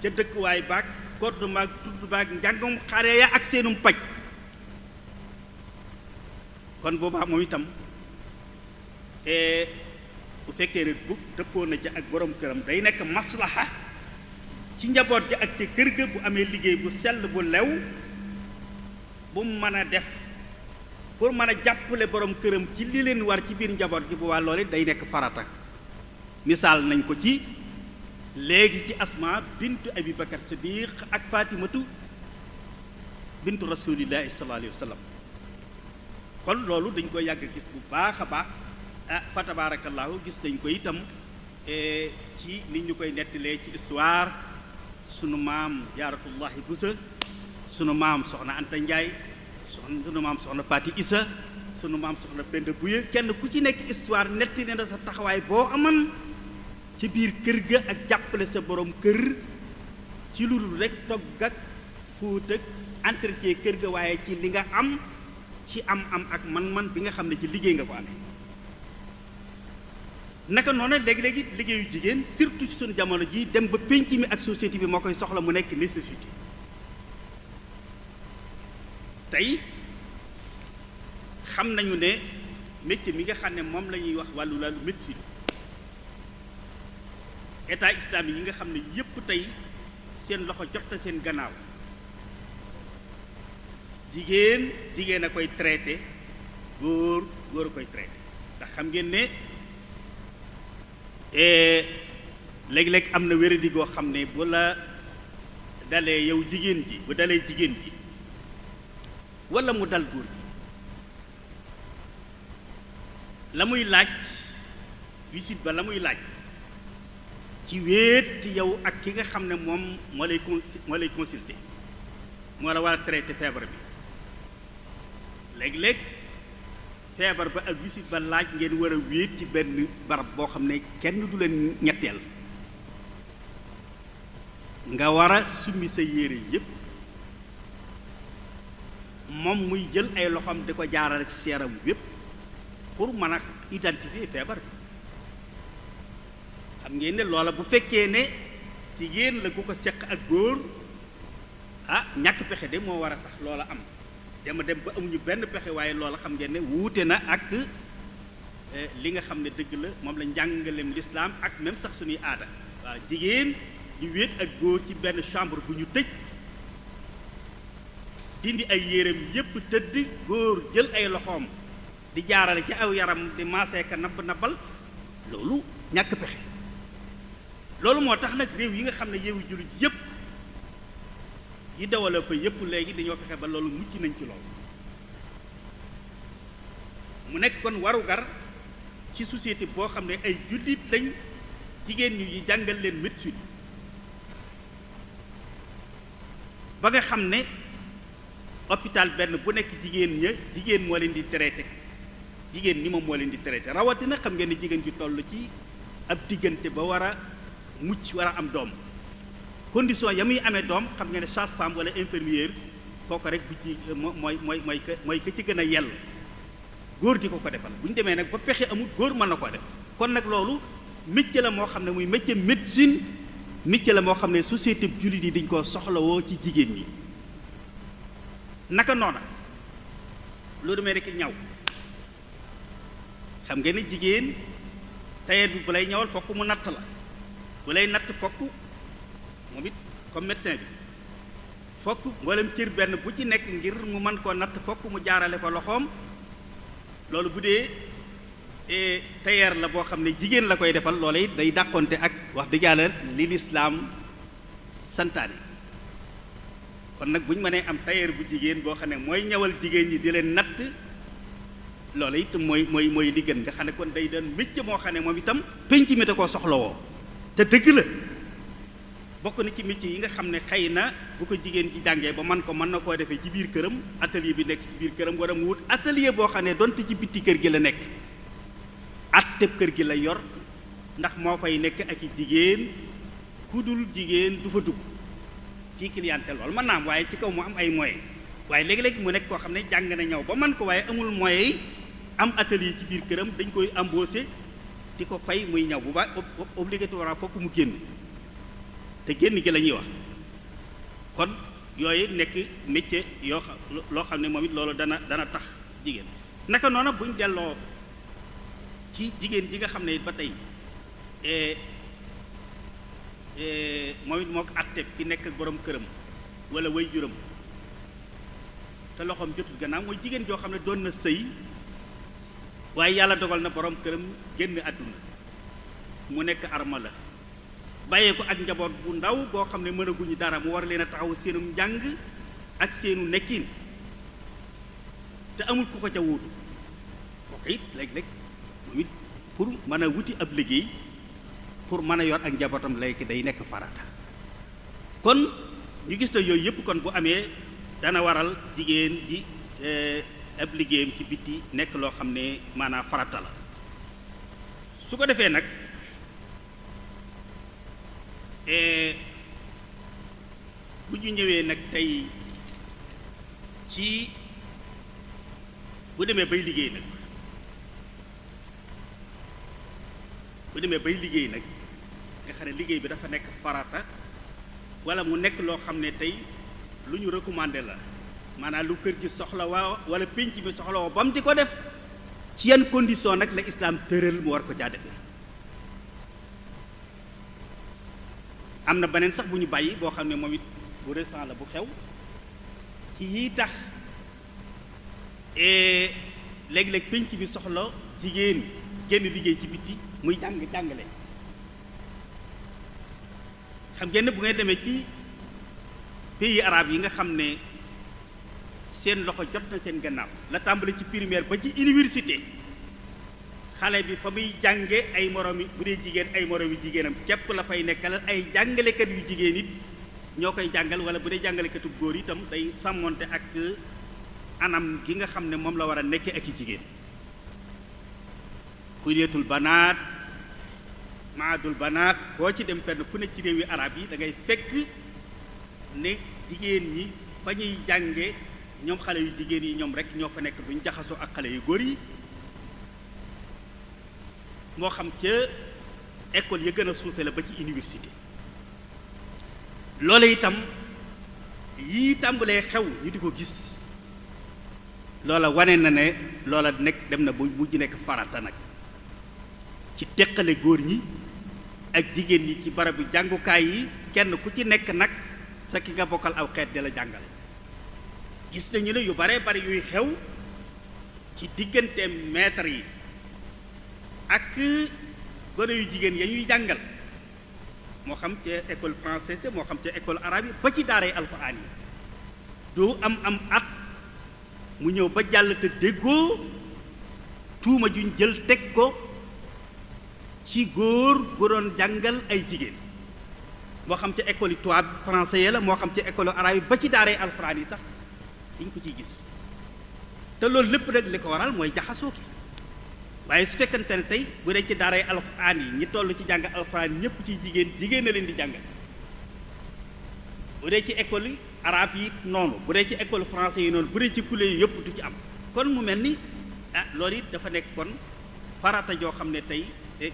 ca dëkkuwaay baag kodd maag tudd baag njàngum xare ya ak seenum paj kon boobaa moom itam bu fekkee ne bu dëppoo na ca ak borom këram day nekk maslaha ci njaboot gi ak ca kër ga bu amee liggéey bu sell bu lew bu mu mën a def pour mën a jàppale borom këram ci li leen war ci biir njaboot gi bu waa loole day nekk farata misaal nañ ko ci léegi ci Asma bintu Abi Bakar Siddiq ak Fatimatu bintu rasulillahi sallallahu alayhi wa sallam kon loolu dañ koy yàgg gis bu baax a baax fa tabaarakallaahu gis nañ ko itam ci ni ñu koy nettalee ci histoire sunu maam Jaaratullaahi Buso sunu maam soxna Anta Njaay sunu maam soxna Faati Isa sunu maam soxna Penda Buye kenn ku ci nekk histoire netti ne na sa taxawaay boo aman ci biir kër ga ak jàppale sa borom kër ci lu dul rek togg ak fóot ak entretien kër ga waaye ci li nga am ci am ak man-man bi nga xam ne ci liggéey nga ko amee naka noonu léegi-léegi liggéeyu jigéen surtout ci suñu jamono ji dem ba pénc mi ak société bi moo koy soxla mu nekk nécessité tey xam nañu ne métier mi nga xam ne moom la ñuy wax wàllu médecine état islamique yi nga xam ne yépp tey seen loxo jot na seen gannaaw jigéen a koy traité góor a koy traité ndax xam ngeen ne léeg-léeg am na wéradi goo xam ne bu la dalee yow jigéen ji bu dalee jigéen ji walla mu dal góor gi la muy laaj visite ba la muy laaj ci wéet yow ak ki nga xam ne moom moo lay consulter moo la war a traité feebar bi léeg-léeg feebar ba ak visite ba laaj ngeen war a wéet ci benn barab boo xam ne kenn du leen ñetteel nga war a summi sa yére yépp moom muy jël ay loxoom di ko jaarale ci yaram yépp pour mën a identifier feebar bi xam ngeen ne loola bu fekkee ne jigéen la ku ko seq ak góor ñàkk pexe de moo war a tax loola am dem ba amuñu benn pexe waaye loola xam ngeen ne wuute na ak li nga xam ne dëgg la moom la njàngaleem lislaam ak même sax suñuy aada waaw jigéen di wéet ak góor ci benn chambre bu ñu tëj dindi ay yéreem yépp tëdd góor jël ay loxoom di jaarale ci aw yaram di maaseeka nabbal loolu ñàkk pexe loolu moo tax nag réew yi nga xam ne yeewu jullit yépp yi développé yépp léegi dañoo fexe ba loolu mucc nañ ci loolu mu nekk kon warugar ci société boo xam ne ay jullit lañ jigéen ñi jàngal leen médecine ba nga xam ne hôpital benn bu nekk jigéen moo leen di traité jigéen ñi moom moo leen di traité rawatina xam ngeen ne jigéen ji toll ci ab diggante ba war a mucc war a am doom condition ya muy amee doom xam nga ne sage-femme wala infirmière kooku rek bu ci mooy ka ci gën a yell góor di ko defal bu ñu demee nag ba pexe amul góor mën na koo def kon nag loolu métier la moo xam ne muy métier médecine métier la moo xam ne société jullit yi dañ koo soxlawoo ci jigéen ñi naka noona loolu demee rek ñaw xam ngeen ne jigéen tailleur bi bu lay ñawal fokk mu natt la bu lay natt fokk moom it comme médecin bi fokk mboolem cër benn bu ci nekk ngir mu mën koo natt fokk mu jaarale ko loxoom loolu bu dee tailleur la boo xam ne jigéen la koy defal loola it day dàqonte ak wax dëgg yàlla li lislaam santaane kon nag bu ñu mënee am tailleur bu jigéen boo xam ne mooy ñawal jigéen ñi di leen natt loola it mooy li gën nga xam ne kon day doon métier moo xam ne moom itam penc mi da koo soxlawoo te dëgg la bokk na ci métier yi nga xam ne xëy na bu ko jigéen ji jàngee ba mën na koo defee ci biir këram atelier bi nekk ci biir këram war a mu wut atelier boo xam ne donte ci bitti kër gi la nekk atteb kër gi la yor ndax moo fay nekk ak i jigéen ku dul jigéen du fa dugg ci clientèle loolu mën naa am waaye ci kaw mu am ay moyens waaye léegi-léegi mu nekk koo xam ne jàng na ñëw ba man ko waaye amul moyens yi am atelier ci biir këram dañ koy embaucher di ko fay muy ñaw bu baax obligatoirement fokk mu génn te génn gi la ñuy wax kon yooyu nekk métier loo xam ne moom it loolu dana tax jigéen naka noonu buñ delloo ci jigéen ji nga xam ne ba tey moom it moo ko àtte ki nekk ak borom këram wala way juram te loxoom jotul gannaaw mooy jigéen joo xam ne doon na sëy waaye yàlla dogal na borom këram génn àdduna mu nekk arma la bàyyee ko ak njaboot bu ndaw boo xam ne mënaguñu dara mu war leen a taxaw seenum njàng ak seenu nekkin te amul ku ko ca wuutu kooku it léeg-léeg moom it pour mën a wuti ab liggéey pour mën a yor ak njabootam léegi day nekk farata. kon ñu gis na yooyu yëpp kon bu amee dana waral jigéen di ab liggéeyam ci biti nekk loo xam ne maanaam farata la. su ko defee nag bu ñu ñëwee nag tey ci bu demee bay liggéey nag nga xam ne liggéey bi dafa nekk farata wala mu nekk loo xam ne tey lu ñu recommandé la maanaam lu kër gi soxla waa wala pénc bi soxla woo ba mu di ko def ci yan condition nag la islaam tëral mu war ko caa defee. am na beneen sax bu ñu bàyyi boo xam ne moom it bu récent la bu xew ci yii tax léeg-léeg pénc bi soxla jigéen génn liggéey ci biti muy jàngale. xam ngeen ne bu ngay demee ci pays arabe yi nga xam ne seen loxo jot na seen gannaaw la tàmbali ci primaire ba ci université xale bi fa muy jànge ay moromi bu dee jigéen ay moromi jigéenam képp la fay nekkal ay jàngalekat yu jigéen it ñoo koy jàngal wala bu dee jàngalekatu góor itam day sàmmonte ak anam gi nga xam ne moom la war a nekkee ak i jigéen. kuliyatul banaat maadul banaat boo ci dem fenn ku ne ci réewi arab yi da ngay fekk ne jigéen ñi fa ñuy jànge ñoom xale yu jigéen yi ñoom rek ñoo fa nekk duñ jaxasoo ak xale yu góor yi moo xam ca école ya gën a suufe la ba ci université. loolu itam yii tàmbalee xew ñu di ko gis loola wane na ne loola nekk dem na bu mujj nekk farata nag ci teqale góor ñi ak jigéen ñi ci barabu jàngukaay yi kenn ku ci nekk nag sa ki nga bokkal aw xeet di la jàngal. gis nañu ne yu bare bari yuy xew ci diggante maître yi ak gone yu jigéen ya ñuy jàngal moo xam ca école française moo xam ca école arabe yi ba ci daaray alxuraan yi doo am at mu ñëw ba jàll te déggoo tuuma juñ jël teg ko ci góor gu doon jàngal ay jigéen moo xam ca école yi tubaab français yi la moo xam ca école arabe yi ba ci daaray alxuraan yi sax dañ ko ciy gis te loolu lépp nag li ko waral mooy jaxasoo ki waaye su fekkante ne tey bu dee ci daaray alxuraan yi ñi toll ci jàng alxuraan ñëpp ciy jigéen na leen di jàngal bu dee ci école yi arabe yi noonu bu dee ci école français yi noonu bu dee ci kule yi yëpp du ci am kon mu mel ni loolu it dafa nekk kon farata joo xam ne tey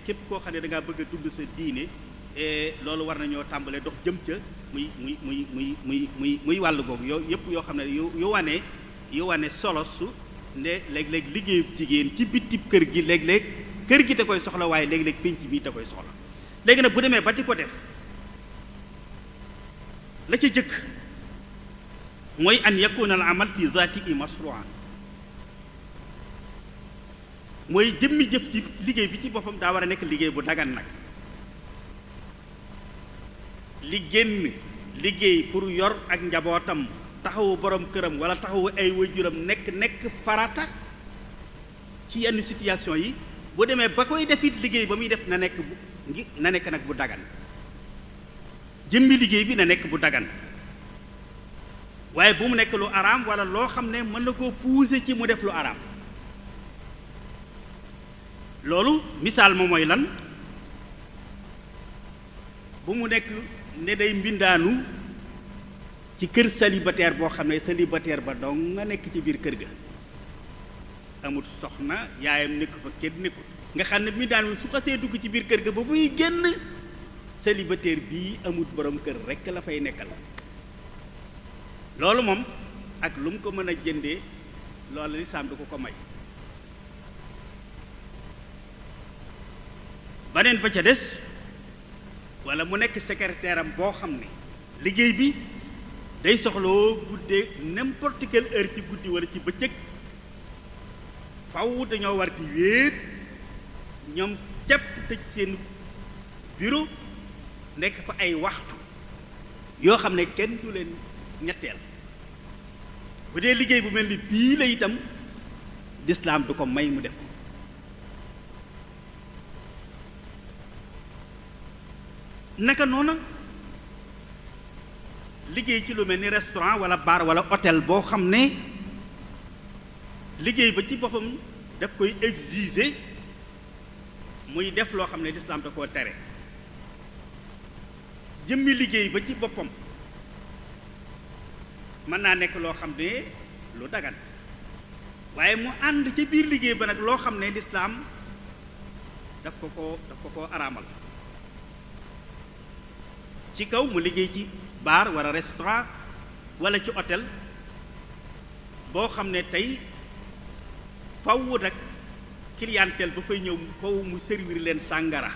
képp koo xam ne da ngaa bëgg a dund sa diine loolu war nañoo tàmbalee dox jëm ca muy wàll googu yëpp yoo xam ne yu wane solo su ne léeg-léeg liggéeyu jigéen ci bitib kër gi léeg-léeg kër gi te koy soxla waaye léeg-léeg pénc mi te koy soxla. léegi nag bu demee ba di ko def la ca jëkk mooy an yakuna al amal fi zaati masruan mooy jëmmi jëf ci liggéey bi ci boppam daa war a nekk liggéey bu dagan nag li génn liggéey pour yor ak njabootam taxawu borom këram wala taxawu ay waajuram nekk farata ci yenn situation yi bu demee ba koy defit liggéey ba muy def na nekk nag bu dagan jëmmi liggéey bi na nekk bu dagan waaye bu mu nekk lu araam wala loo xam ne mën na koo pousser ci mu def lu araam. loolu misaal ma mooy lan bu mu nekk ne day mbindaanu ci kër célibataire boo xam ne célibataire ba dong nga nekk ci biir kër ga amut soxna yaayam nekk fa kenn nekkut nga xam ne mbindaanu su xasee dugg ci biir kër ga ba muy génn célibataire bii amut borom kër rekk la fay nekkal loolu moom ak lu mu ko mën a jëndee loolu lislaam du ko may. baneen ba ca des wala mu nekk secrétaire am boo xam ne liggéey bi day soxloo guddee n'importe quelle heure ci guddi wala ci bëccëg faw dañoo war di wéet ñoom cepp tëj seen bureau nekk fa ay waxtu yoo xam ne kenn du leen ñetteel bu dee liggéey bu mel ni bii la itam lislaam du ko may mu def ko naka noonu liggéey ci lu mel ni restaurant wala bar wala hôtel boo xam ne liggéey ba ci boppam daf koy exiger muy def loo xam ne lislaam da koo tere jëmmi liggéey ba ci boppam mën naa nekk loo xam ne lu dagan waaye mu ànd ci biir liggéey ba nag loo xam ne lislaam daf ko koo araamal ci kaw mu liggéey ci bar wala restaurant wala ci hôtel boo xam ne tey faw nag clientèle ba fay ñëw faw mu servir leen sàngara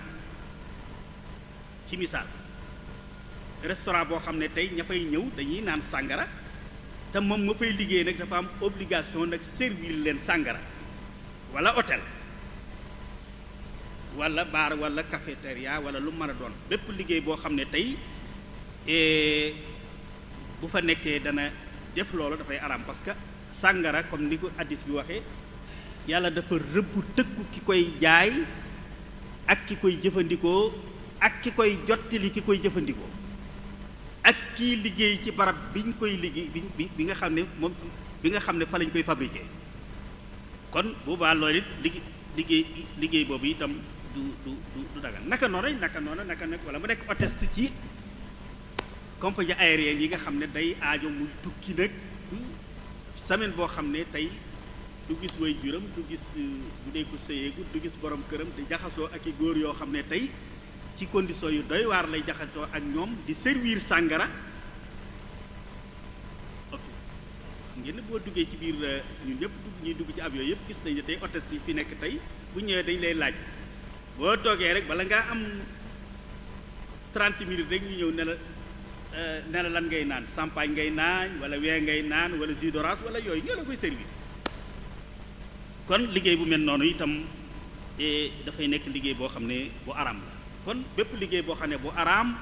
ci misaal restaurant boo xam ne tey ña fay ñëw dañuy naan sàngara te moom ma fay liggéey nag dafa am obligation nag servir leen sàngara wala hôtel wala bar wala cafétéria wala lu mën a doon bépp liggéey boo xam ne tey bu fa nekkee dana def loolu dafay araam parce que sàngara comme ni ko hadiis bi waxee yàlla dafa rëbb tëkku ki koy jaay ak ki koy jëfandikoo ak ki koy jottali ki koy jëfandikoo ak kii liggéey ci barab biñ koy liggéey bi nga xam ne moom bi nga xam ne fa lañ koy fabriqué kon boobaa loolu it liggéey boobu itam du dagan naka nag wala mu nekk hôtesse ci compagnie aérienne yi nga xam ne day aajo muy tukki nag semaine boo xam ne tey du gis way juram du gis bu dee ko sëyeegu du gis borom këram di jaxasoo ak i góor yoo xam ne tey ci condition yu doy waar lay jaxasoo ak ñoom di servir sàngara ok xam ngeen ne boo duggee ci biir ñun ñëpp ñuy dugg ci avion yëpp gis nañ ne tey hôtesse yi fi nekk tey bu ñëwee dañ lay laaj boo toogee rek bala ngaa am 30 minutes rek ñu ñëw ne la lan ngay naan champagne ngay naan wala wee ngay naan wala jus d'orange wala yooyu ñoo la koy servir kon liggéey bu mel noonu itam dafay nekk liggéey boo xam ne bu araam la kon bépp liggéey boo xam ne bu araam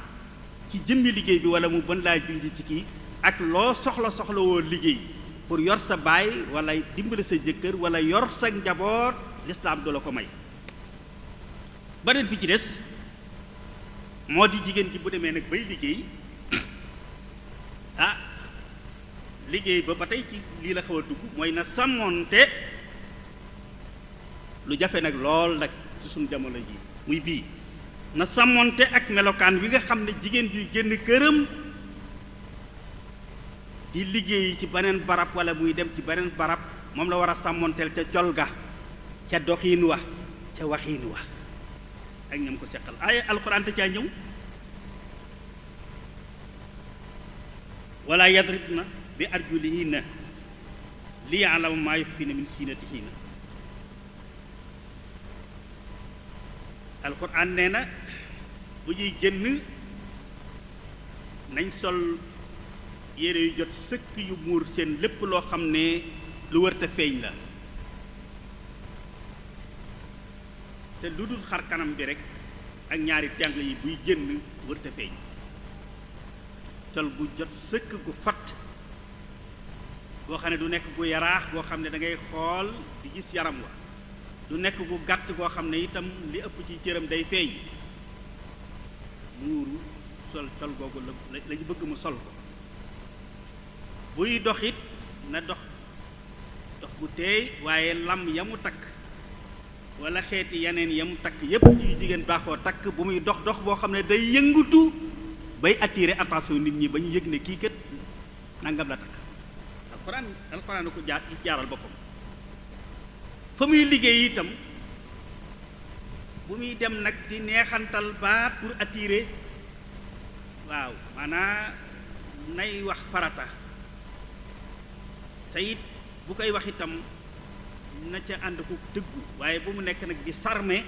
ci jëmmi liggéey bi wala mu bën laa junj ci kii ak loo soxla woo liggéey pour yor sa baay wala dimbali sa jëkkër wala yor sa njaboot lislaam du la ko may. beneen bi ci des moo di jigéen ji bu demee nag bay liggéey liggéey ba tey ci lii la xaw a dugg mooy na sàmmoonte lu jafe nag lool nag ci suñu jamono ji muy bii na sàmmoonte ak melokaan wi nga xam ne jigéen juy génn këram di liggéey ci beneen barab wala muy dem ci beneen barab moom la war a sàmmoonteel ca col ga ca doxiin wa ca waxiin wa ak ñam ko seqal ay alxuraan te caa ñëw wala yadribna bi arjulihinna li ya'lama maa yukhfiina min ziinatihinna alxuraan nee na bu ñuy génn nañ sol yére yu jot sëkk yu muur seen lépp loo xam ne lu wërta feeñ la te lu dul xar kanam bi rek ak ñaari tàng yi buy génn wërta feeñ col gu jot sëkk gu fat goo xam ne du nekk gu yaraax goo xam ne da ngay xool di gis yaram wa du nekk gu gàtt goo xam ne itam li ëpp ci cëram day feeñ muuru sol col googu la ñu bëgg mu sol ko buy doxit na dox bu teey waaye lam ya mu takk wala xeeti yeneen ya mu takk yépp ci jigéen baaxoo takk bu muy dox boo xam ne day yëngutu bay attirer attention nit ñi ba ñu yëg ne kii kat nangam la takk alxuraan na ko jaaral boppam fa muy liggéey itam bu muy dem nag di neexantal baat pour attirer waaw maanaa nay wax farata te it bu koy wax itam na ca ànd ko dëggu waaye bu mu nekk nag di sarme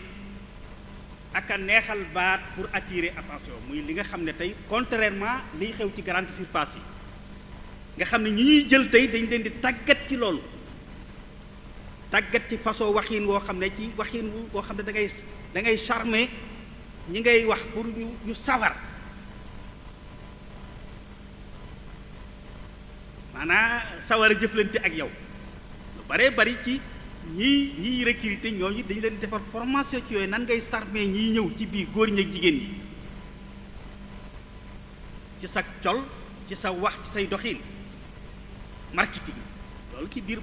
ak a neexal baat pour attirer attention muy li nga xam ne tey contrairement liy xew ci grande surface yi nga xam ne ñi ñuy jël tey dañ leen di tàggat ci loolu tàggat ci façon waxiin woo xam ne ci waxiin woo xam ne da ngay charmer ñi ngay wax pour ñu sawar maanaa sawar a jëflante ak yow lu baree bari ci ñiy recruter ñooñu dañu leen defar formation ci yooyu nan ngay charmer ñiy ñëw ci biir góor ñi ak jigéen ñi ci sa col ci sa wax ci say doxin marketing loolu ci biir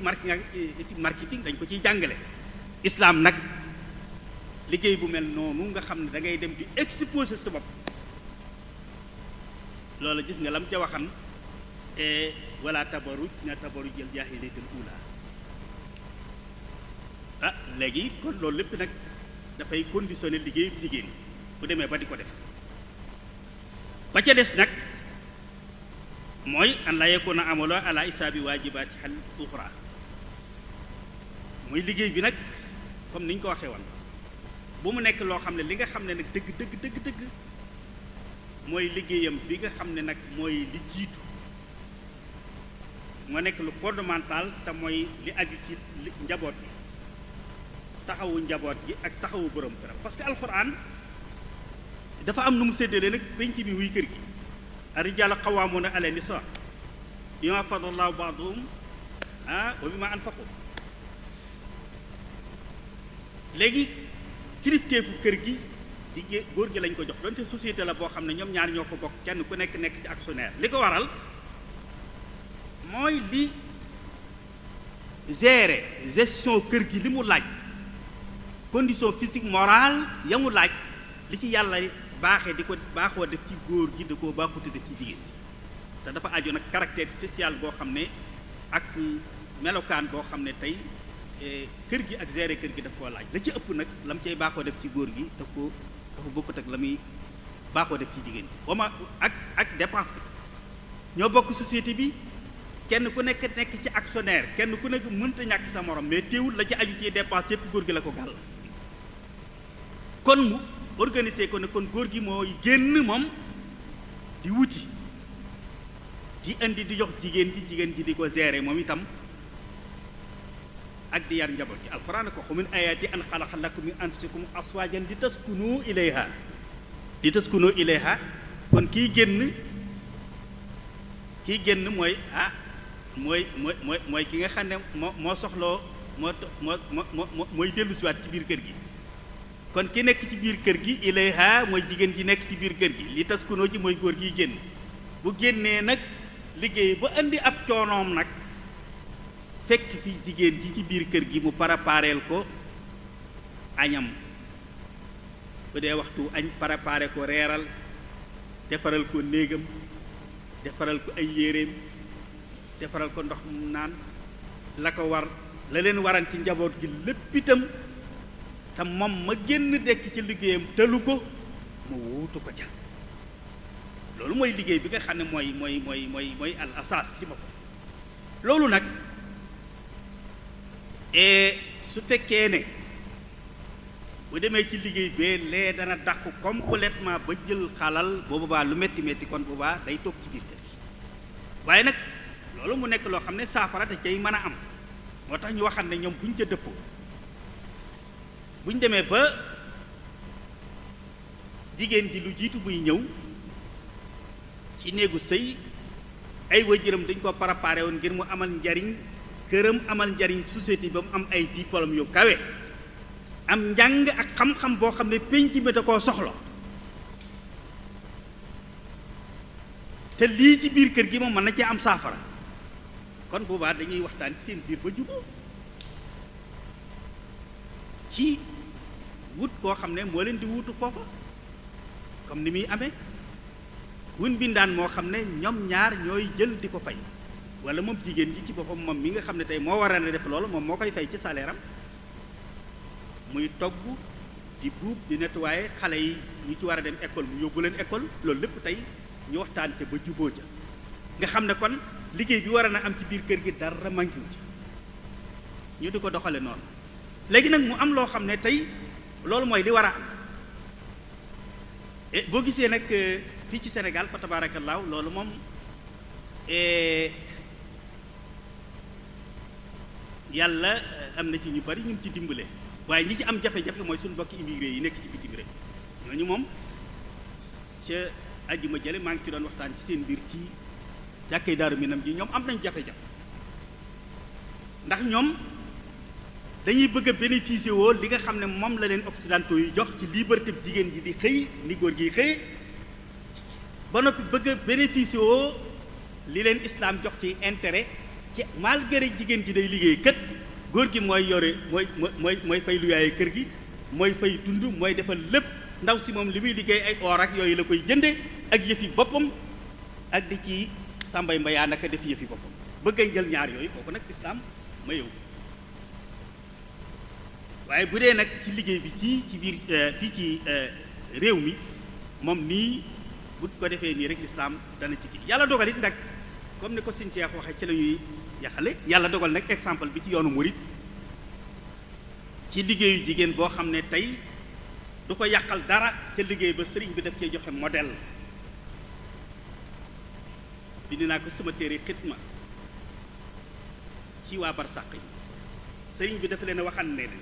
marketing dañ ko ciy jàngale. islam nag liggéey bu mel noonu nga xam ne da ngay dem di exposer sa bopp loolu gis nga lam ca waxan wala tabaruj na tabaruj jël jaahiliyatul ula léegi kon loolu lépp nag dafay conditionné liggéeyu jigéen bu demee ba di ko def ba ca des nag mooy an la yakuna amalo ala isaabi waajibaati xal uxra muy liggéey bi nag comme ni ñu ko waxee woon bu mu nekk loo xam ne li nga xam ne nag dëgg mooy liggéeyam bi nga xam ne nag mooy li jiitu moo nekk lu fondamental te mooy li aju ci njaboot gi taxawu njaboot gi ak taxawu borom këram parce que alxuraan dafa am nu mu séddalee nag penc bi wuy kër gi ar-rijaalu qawwaamuuna ala nisaa bimaa faddala llaahu ba'dahum wa bimaa anfaqu léegi kilifteefu kër gi jigéen góor gi lañ ko jox donte société la boo xam ne ñoom ñaar ñoo ko bokk kenn ku nekk ci actionnaire li ko waral mooy li gestion kër gi li mu laaj condition physique morale ya mu laaj li ci yàlla baaxee di ko baaxoo def ci góor gi da koo baaxute def ci jigéen gi te dafa aju nag caractère spécial boo xam ne ak melokaan boo xam ne tey kër gi ak gérer kër gi daf koo laaj la ci ëpp nag la mu cay baaxoo def ci góor gi dafa bokkut ak la muy baaxoo def ci jigéen gi wama ak dépense bi ñoo bokk société bi kenn ku nekk ci actionnaire kenn ku nekk mënta ñàkk sa morom mais teewul la ci aju ci dépense yépp góor gi la ko gàll kon mu organiser ko ne kon góor gi mooy génn moom di wuti di indi di jox jigéen ji di ko gérer moom itam ak di yar njaboot gi alxuraan ko min ayaati an xalaqa lakum min anfusikum aswaajan li taskunu ilayha kon kii génn mooy mooy ki nga xam ne moo soxloo mooy dellu siwaat ci biir kër gi kon ki nekk ci biir kër gi ilayha mooy jigéen ji nekk ci biir kër gi li taskunoo ji mooy góor gi génn bu génnee nag liggéey ba indi ab coonoom nag fekk fi jigéen ji ci biir kër gi mu prépareel ko añam bu dee waxtu añ préparé ko reeral defaral ko néegam defaral ko ay yéreem defaral ko ndox mu naan la ko war la leen waran ci njaboot gi lépp itam te moom ma génn dekk ci liggéeyam tëlu ko mu wuutu ko ca loolu mooy liggéey bi nga xam ne mooy al asaas ci bopp loolu nag su fekkee ne bu demee ci liggéey bee lee dana dàqu complètement ba jël xalal boobu baa lu metti kon boobaa day toog ci biir kër gi waaye nag loolu mu nekk loo xam ne saafara da cay mën a am moo tax ñu waxal ne ñoom buñ ca dëppoo buñ demee ba jigéen ji lu jiitu buy ñëw ci néegu sëy ay waajuram dañ ko préparé woon ngir mu amal njariñ këram amal njariñ société ba mu am ay diplôme yu kawe am njàng ak xam-xam boo xam ne penc bi da koo soxla te lii ci biir kër gi moom mën na cee am saafara kon boobaa dañuy waxtaan ci seen biir ba juboo ci wut koo xam ne moo leen di wutu foofa comme ni muy amee wun bindaan moo xam ne ñoom ñaar ñooy jël di ko fay wala moom jigéen ji ci boppam moom mi nga xam ne tey moo war a def loolu moom moo koy fay ci salaire am muy togg di buub di nettoyer xale yi ñu ci war a dem école mu yóbbu leen école loolu lépp tey ñu waxtaan te ba juboo ja nga xam ne kon liggéey bi war a na am ci biir kër gi dara manqué wu ci ñu di ko doxale noonu léegi nag mu am loo xam ne tey loolu mooy li war a am boo gisee nag fii ci Sénégal fa tabaarakallaahu loolu moom yàlla am na ci ñu bari ñu ci dimbale waaye ñi ci am jafe-jafe mooy suñu mbokki immigré yi nekk ci bitim réew ñooñu moom ca àjjuma jële maa ngi ci doon waxtaan ci seen biir ci jàkkay Daaru Minam ji ñoom am nañu jafe-jafe ndax ñoom dañuy bëgg a bénéficier woo li nga xam ne moom la leen occidentaux yi jox ci liberté jigéen ji di xëy ni góor gi xëy ba noppi bëgg a bénéficier woo li leen islam jox ci intérêt ci malgré jigéen ji day liggéey kët góor gi mooy yore mooy fay luyaaye kër gi mooy fay dund mooy defal lépp ndaw si moom li muy liggéey ay or ak yooyu la koy jënde ak yëfi boppam ak di ci sàmbay mbayaa naka def yëfi boppam bëgg a jël ñaar yooyu kooku nag islam ma yow waaye bu dee nag ci liggéey bi ci biir fii ci réew mi moom nii bu ko defee nii rek lislaam dana ci kii yàlla dogal it nag comme ni ko sëñ Cheikh waxee ci la ñuy yaxale yàlla dogal nag exemple bi ci yoonu murit ci liggéeyu jigéen boo xam ne tey du ko yàqal dara ca liggéey ba sëriñ bi daf cee joxe modèle bind naa ko sama téere xitma ci waa barsàq yi sëriñ bi dafa leen a waxal ne leen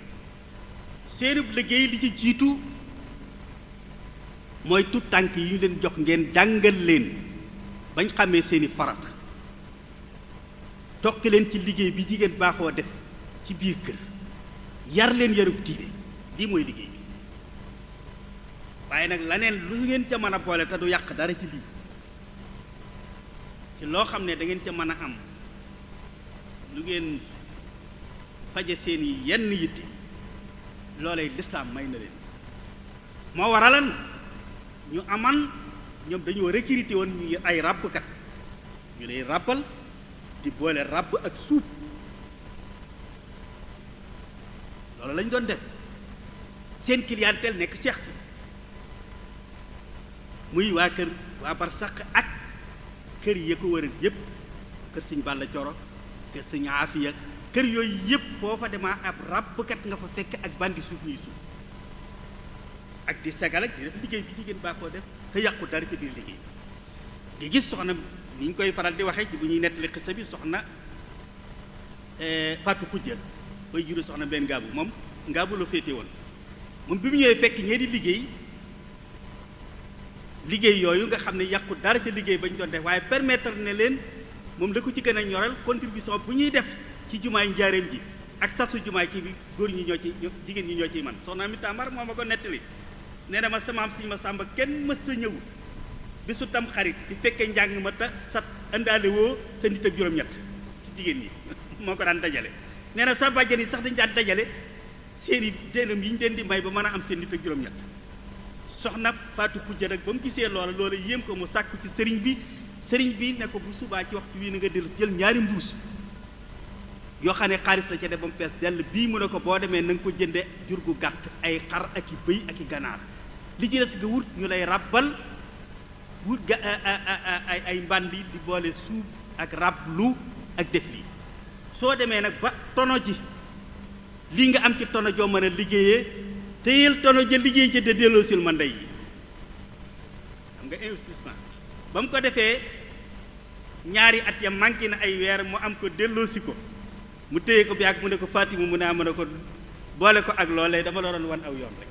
seenub liggéey li ci jiitu mooy tut tànk yi ñu leen jox ngeen jàngal leen bañ xàmmee seeni farat tokki leen ci liggéey bi jigéen baaxoo def ci biir kër yar leen yarub diine lii mooy liggéey bi waaye nag laneen lu ngeen ca mën a boole te du yàq dara ci lii ci loo xam ne da ngeen ca mën a am lu ngeen faje seeni yenn yitte loolay lislaam may na leen moo waralan ñu aman ñoom dañoo recruter woon ñu ay ràbbkat ñu lay ràbbal di boole ràbb ak suub loolu lañ doon def seen clientèle nekk Cheikh si muy waa kër waa barsàq ak kër yi ko wëral yépp kër sëñ Balla Coro kër sëñ Aafiya kër yooyu yépp foofa demaa ab ràbbkat nga fa fekk ak bandi suuf ñuy suuf ak di segal ak di def liggéey bi jigéen baa koo def te yàqu dara ci biir liggéey bi di gis soxna ni ñu koy faral di waxee ci bu ñuy nettali xisa bi soxna Fatou Khoudia bay juru soxna benn ngaabu moom ngaabu la féete woon moom bi mu ñëwee fekk ñee di liggéey yooyu nga xam ne yàqu dara ca liggéey ba ñu doon def waaye permettre ne leen moom la ko ci gën a ñoral contribution bu ñuy def ci jumaay njaareem ji ak sasu jumaay kii bi góor ñi ñoo ci jigéen ñi ñoo ciy man soxna mi Tamar moo ma ko nettali nee na ma samaam siñ ma sàmba kenn mës ta ñëw bisu tam xarit di fekkee njàng ma ta sat indaale woo sa nit ak juróom-ñett ci jigéen ñi moo ko daan dajale nee na sa bàjjan yi sax dañu daan dajale seeni déenam yi ñu leen di may ba mën a am seen nit ak juróom-ñett soxna Fatou Khoudia nag ba mu gisee loola yéem ko mu sàkku ci sëriñ bi ne ko bu subaa ci waxtu wi na nga dellu jël ñaari mbuus yoo xam ne xaalis la ca def ba mu fees dell bii mu ne ko boo demee na nga ko jënde jur gu gàtt ay xar ak i bëy ak i ganaar li ci des nga wut ñu lay ràbbal wut ga ay mbandi di boole suub ak ràbblu ak def lii soo demee nag ba tono ji lii nga am ci tono joo mën a liggéeyee téyel tono ja liggéey ca de delloosil ma ndey yi xam nga investissement ba mu ko defee ñaari at ya manqué na ay weer mu am ko delloosi ko mu téye ko bi ak mu ne ko Fatima mu ne am ne ko boole ko ak loolee dama la doon wan aw yoon rek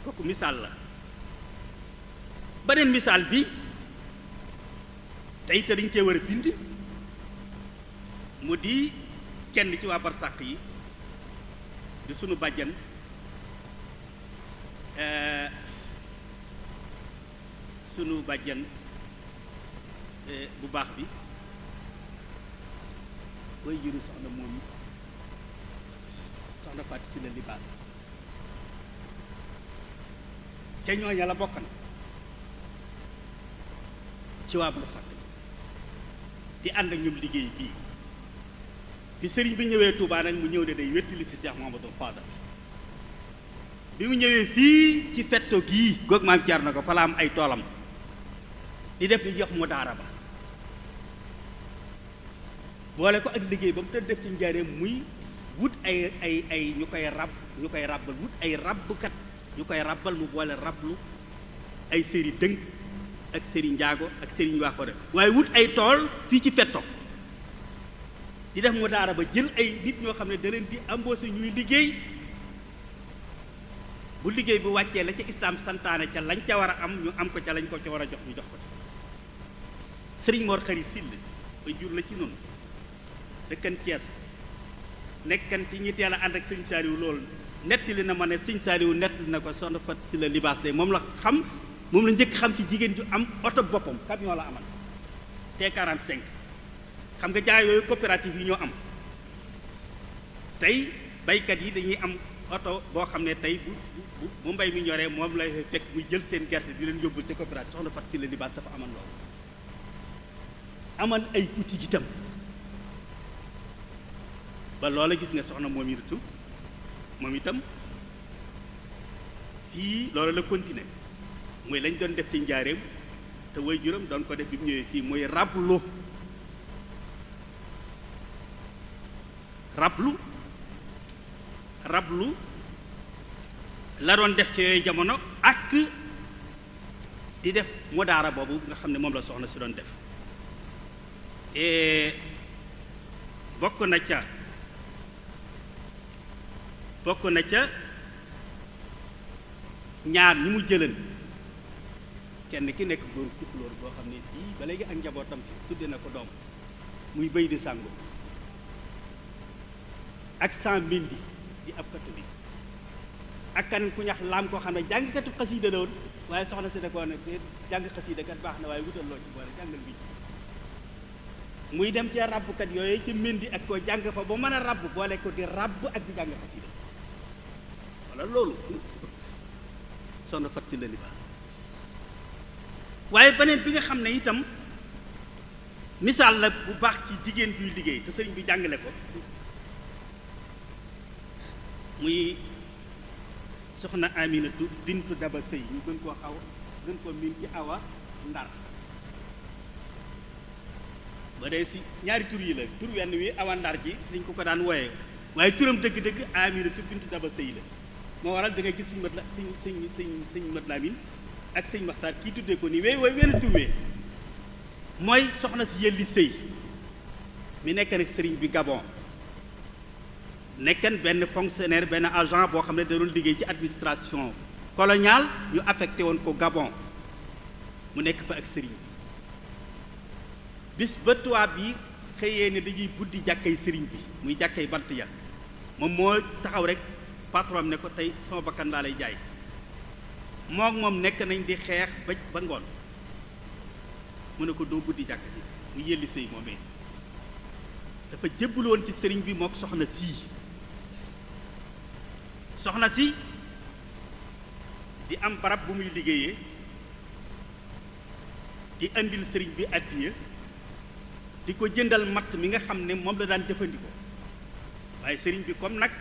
kooku misaal la beneen misaal bi tey te dañ cee war a bind mu di kenn ci waa barsàq yi di sunu bàjjan bu baax bi koy juru soxna moom soxna Fatou si la libaas ca ñooña la bokk na ci waa barsàq di ànd ak ñoom liggéey bii bi sëriñ bi ñëwee Touba nag mu ñëw ne day wettali si Cheikh Mouhamadoul Fadal bi mu ñëwee fii ci fetto gii goog maam Thierno na ko fa la am ay toolam di def li jox mu daara ba boole ko ak liggéey ba mu te def ci njaareem muy wut ay ñu koy ràbbal wut ay ràbbkat ñu koy ràbbal mu boole ràbblu ay sëri dënk ak sëri njaago ak sëri wax ko def waaye wut ay tool fii ci fetto di def mu daara ba jël ay nit ñoo xam ne da leen di embauché ñuy liggéey bu liggéey bi wàccee la ca islaam santaane ca lañ ca war a am ñu am ko ca lañ ko ca war a jox ñu jox ko ca sëriñ Mor Xari Sill ay jur la ci noonu dëkkan Cees nekkan ci ñi teel a ànd ak sëñ Saaliwu loolu nettali na ma ne sëñ Saaliwu nettali na ko soxna Fat si la libaas de moom la xam moom la njëkk xam ci jigéen ju am oto boppam camion la amal T45 xam nga jaay yooyu coopérative yi ñoo am tey baykat yi dañuy am oto boo xam ne tey bu mbay mi ñoree moom lay fekk muy jël seen gerte di leen yóbbul ci coopérative soxna Fatou Sylla Libaas dafa aman loolu aman ay boutique itam ba loola gis nga soxna moom itam fii loolu la continuer mooy lañ doon def ci njaareem te way juróom doon ko def bi mu ñëwee fii mooy rablu la doon def ci yooyu jamono ak di def modaara boobu nga xam ne moom la soxna si doon def bokk na ca ñaar ñi mu jëlan kenn ki nekk góor tukulóor boo xam ne fii ba léegi ak njabootam tudde na ko doom muy béy di sàngo ak sans mbindi di ab catholique ak kan ku ñax laam koo xam ne jàngkatu xasiida la woon waaye soxna si da koo ne jàng xasiida kat baax na waaye wutal loo ci boole jàngal bi muy dem ci ràbbkat yooyu ci mbindi ak koo jàng fa ba mën a ràbb boole ko di ràbb ak di jàng xasiida wala loolu soxna Fatou Sylla Libaas waaye beneen bi nga xam ne itam misaal la bu baax ci jigéen juy liggéey te sëriñ bi jàngale ko muy soxna Aminatu bintu Daba Sëy ñu gën koo miin ci Awa Ndar ba dee si ñaari tur yi la tur wenn wi Awa Ndar ji dañ ko daan wooyee waaye turam dëgg-dëgg Aminatu bintu Daba Sëy la moo waral da nga gis sëñ mat Lamin ak sëñ Maxtaar kii tuddee ko nii wenn tur wee mooy soxna si Yelli Sëy mi nekk nag sëriñ bi Gabon nekkan benn fonctionnaire benn agent boo xam ne da doon liggéey ci administration coloniale ñu affecté woon ko Gabon mu nekk fa ak sëriñ bis ba tubaab yi xëyee ne dañuy buddi jàkkay sëriñ bi muy jàkkay bant ya moom moo taxaw rek patron ne ko tey sama bakkan laa lay jaay moom nekk nañ di xeex ba ngoon mu ne ko doo buddi jàkk ji mu Yelli Sëy moomee dafa jébbal woon ci sëriñ bi mook soxna si di am barab bu muy liggéeyee di andil sëriñ bi addiya di ko jëndal matt mi nga xam ne moom la daan jëfandikoo waaye sëriñ bi comme nag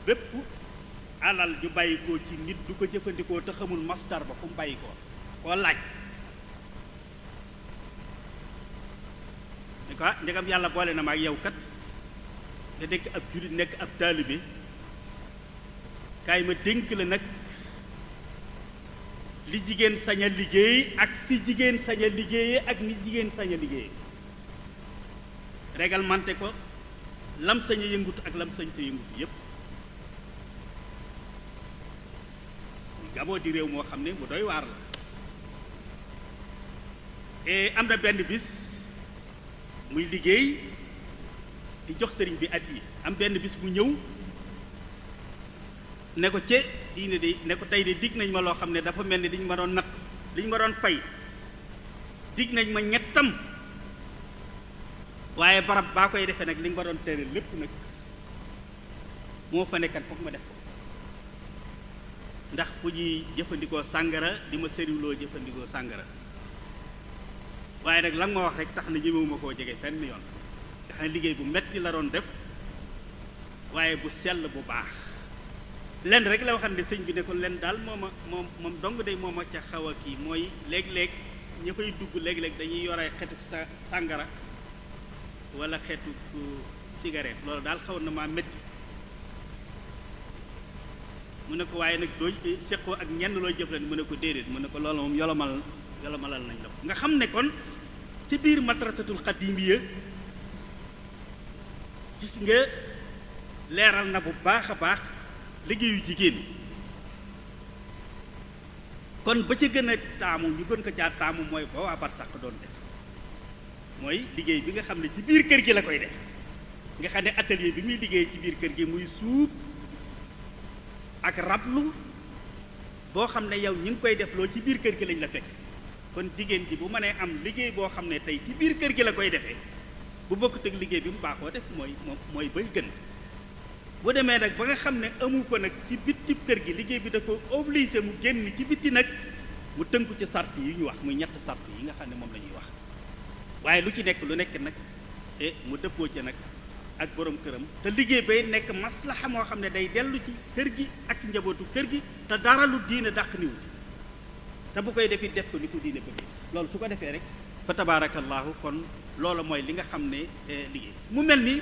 bépp alal ju bàyyi ko ci nit du ko jëfandikoo te xamul mastar ba fu mu bàyyi koo laaj ne ko njëgam yàlla boole na ma ak yow kat nga nekk ab jullit nekk ab taalibe kaay ma dénk la nag li jigéen sañ a liggéey ak fi jigéen sañ a liggéeyee ak ni jigéen sañ a liggéeyee réglementé ko lam sañ a yëngut ak lam sañ a yëngut yépp Gabon di réew moo xam ne mu doy waar la et am na benn bis muy liggéey di jox sëriñ bi addiya am benn bis bu ñëw ne ko ci diine de ne ko tey de dig nañ ma loo xam ne dafa mel ni liñ ma doon natt liñ ma doon fay dig nañ ma ñettam waaye barab baa koy defee nag li nga ma doon tere lépp nag moo fa nekkat foog ma def ko ndax fu ñuy jëfandikoo sàngara di ma sëriwloo jëfandikoo sàngara waaye nag la nga ma wax rek tax na ñemewuma koo jege fenn yoon nga xam ne liggéey bu metti la doon def waaye bu sell bu baax lenn rek la waxam ne sëñ bi ne ko len daal moom dong day moom a ca xaw a kii mooy léeg-léeg ña fay dugg léeg-léeg dañuy yore xetu sàngara wala xeetu cigarette loolu daal xaw na maa métti mu ne ko waaye nag doo seqoo ak ñenn looy jëflante mu ne ko déedéet mu ne ko loolu moom yolomalal nañ la ko nga xam ne kon ci biir madrasatul xadimiya gis nga leeral na bu baax a baax liggéeyu jigéen kon ba ca gën a taamu ñu gën ko caa taamu mooy ba waa barsàq doon def mooy liggéey bi nga xam ne ci biir kër gi la koy def nga xam ne atelier bi muy liggéey ci biir kër gi muy suub ak rablu boo xam ne yow ñi ngi koy def loo ci biir kër gi lañ la fekk kon jigéen ji bu mënee am liggéey boo xam ne tey ci biir kër gi la koy defee bu bokkut ak liggéey bi mu baaxoo def mooy bay gën bu demee nag ba nga xam ne amu ko nag ci bitti kër gi liggéey bi da ko obligé mu génn ci bitti nag mu tënku ci sart yi ñu wax muy ñett sart yi nga xam ne moom la ñuy wax waaye lu ci nekk lu nekk nag mu dëppoo ci nag ak borom këram te liggéey bay nekk maslaxa moo xam ne day dellu ci kër gi ak ci njabootu kër gi te dara lu diine dàq niwu ci te bu koy defi def ko ni ko diine ko loolu su ko defee rek fa tabaarakallaahu kon loola mooy li nga xam ne liggéey mu mel ni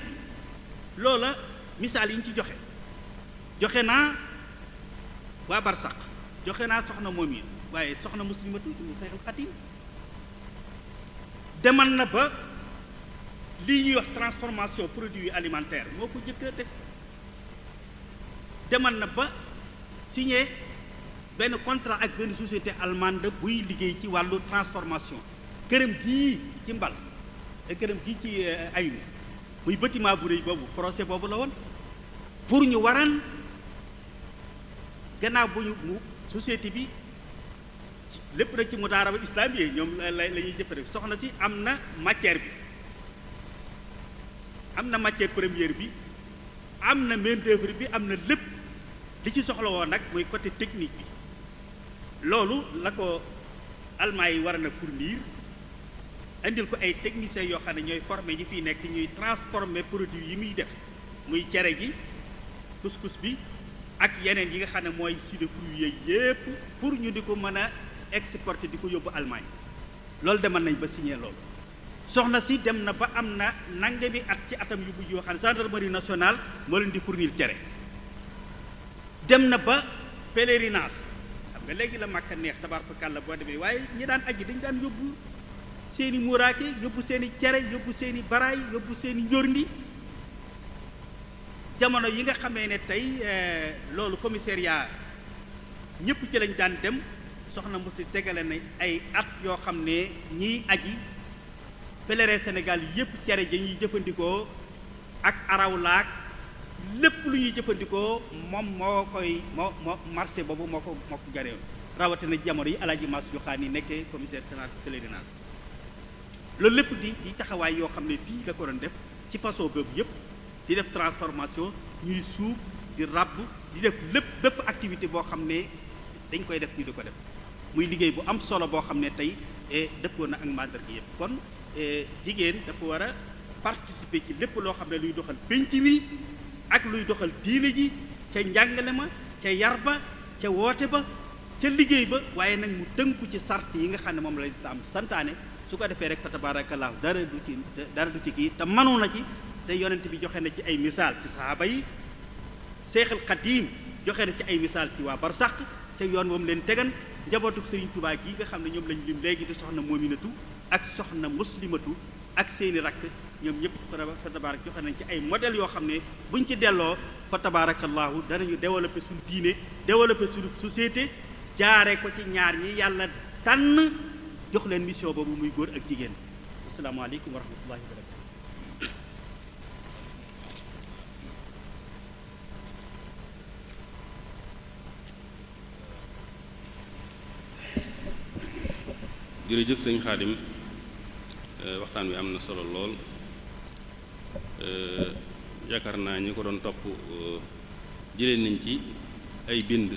loola misaal yi ñu ci joxe naa waa barsaq joxe naa soxna moom yi waaye soxna muslimatu mu Seexul Xadim demal na ba lii ñuy wax transformation produits alimentaires moo ko jëkk a def demal na ba signé benn contrat ak benn société allemande buy liggéey ci wàllu transformation këram gii ci mbal këram gii ci ayum muy bâtiment bu rëy boobu procès boobu la woon pour ñu waran gannaaw bu ñu mu société bi lépp nag ci mudaaraba islam yi ñoom la ñuy jëfandikoo soxna si am na matière bi am na matière première bi am na main d'œuvre bi am na lépp li ci soxla woon nag mooy côté technique bi loolu la ko allemand yi war na fournir indil ko ay techniciens yoo xam ne ñooy formé ñi fiy nekk ñuy transformer produit yi muy def muy cere gi couscous bi ak yeneen yi nga xam ne mooy jus de fruits yooyu yépp pour ñu di ko mën a exporter di ko yóbbu Allemagne loolu demal nañ ba signé loolu soxna si dem na ba am na nangami at ci atam yu mujj yoo xam ne gendarmerie nationale moo leen di fournir cere dem na ba pèlerinage xam nga léegi la Makka neex tabaarkalla boo demee waaye ñi daan aji dañ daan yóbbu seeni muraake yóbbu seeni cere yóbbu seeni baraay yóbbu seeni njorndi jamono yi nga xamee ne tey loolu commissariat ñëpp ci lañ daan dem soxna musi tegale na ay at yoo xam ne ñiy aji pèlerin Sénégal yëpp cere ja ñuy jëfandikoo ak arawlaak lépp lu ñuy jëfandikoo moom moo marché boobu moo ko gareewoon rawatina jamono yi Alaaji Maas Joxaan yi nekkee commissaire général pèlerinage loolu lépp di taxawaay yoo xam ne fii la ko doon def ci façon boobu yëpp di def transformation ñuy suub di ràbb di def bépp activité boo xam ne dañ koy def ñu di ko def muy liggéey bu am solo boo xam ne tey dëppoo na ak màndarga yëpp kon jigéen dafa war a participer ci lépp loo xam ne luy doxal pénc mi ak luy doxal diine ji ca njàngale ma ca yar ba ca woote ba ca liggéey ba waaye nag mu tënku ci sart yi nga xam ne moom la islaam santaane su ko defee rek fa tabaarakallaahu dara du ci kii te mënu na ci te yonent bi joxe na ci ay misaal ci sahaaba yi Seexul Xadiim joxe na ci ay misaal ci waa barsàq ca yoon moom leen tegan njabootuk Sëriñ Tuubaa gi nga xam ne ñoom lañ lim léegi di soxna moominatu ak soxna muslimatu ak seeni rakk ñoom ñëpp fa tabaarak joxe nañ ci ay modèles yoo xam ne buñ ci delloo fa tabaarakallaahu danañu développer suñu diine développer suñu société jaare ko ci ñaar ñi yàlla tànn jox leen mission boobu muy góor ak jigéen asalaamaaleykum wa rahmatullahi wa barakatu jërëjëf sëñ Xaadim waxtaan wi am na solo lool yaakaar naa ñi ko doon topp jëlee nañ ci ay bind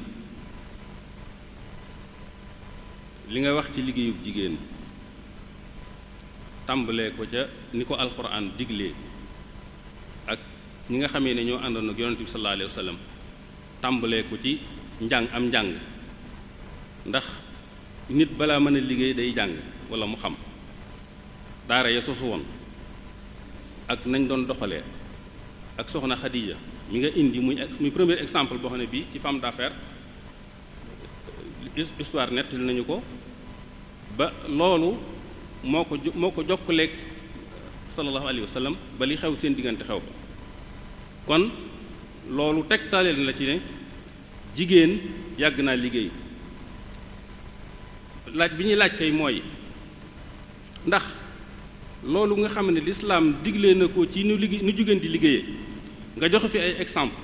li nga wax ci liggéeyub jigéen tàmbalee ko ca ni ko alxuraan diglee ak ñi nga xamee ne ñoo àndoon ak yonent bi sallallahu alayhi wa sallam tàmbalee ko ci am njàng ndax nit balaa mën a liggéey day jàng walla mu xam daara ya sosu woon ak nañ doon doxalee ak soxna Xadija mi nga indi muy premier exemple boo xam ne bii ci femme d'affaires histoire nettali nañu ko ba loolu moo ko jokkaleeg sallallahu alayhi wa sallam ba li xew seen diggante xew ba kon loolu tegtaleel na ci ne jigéen yàgg naa liggéey laaj bi ñuy laaj kay mooy ndax loolu nga xam ne lislaam digle na ko ci nu jigéen di liggéeyee nga joxe fi ay exemple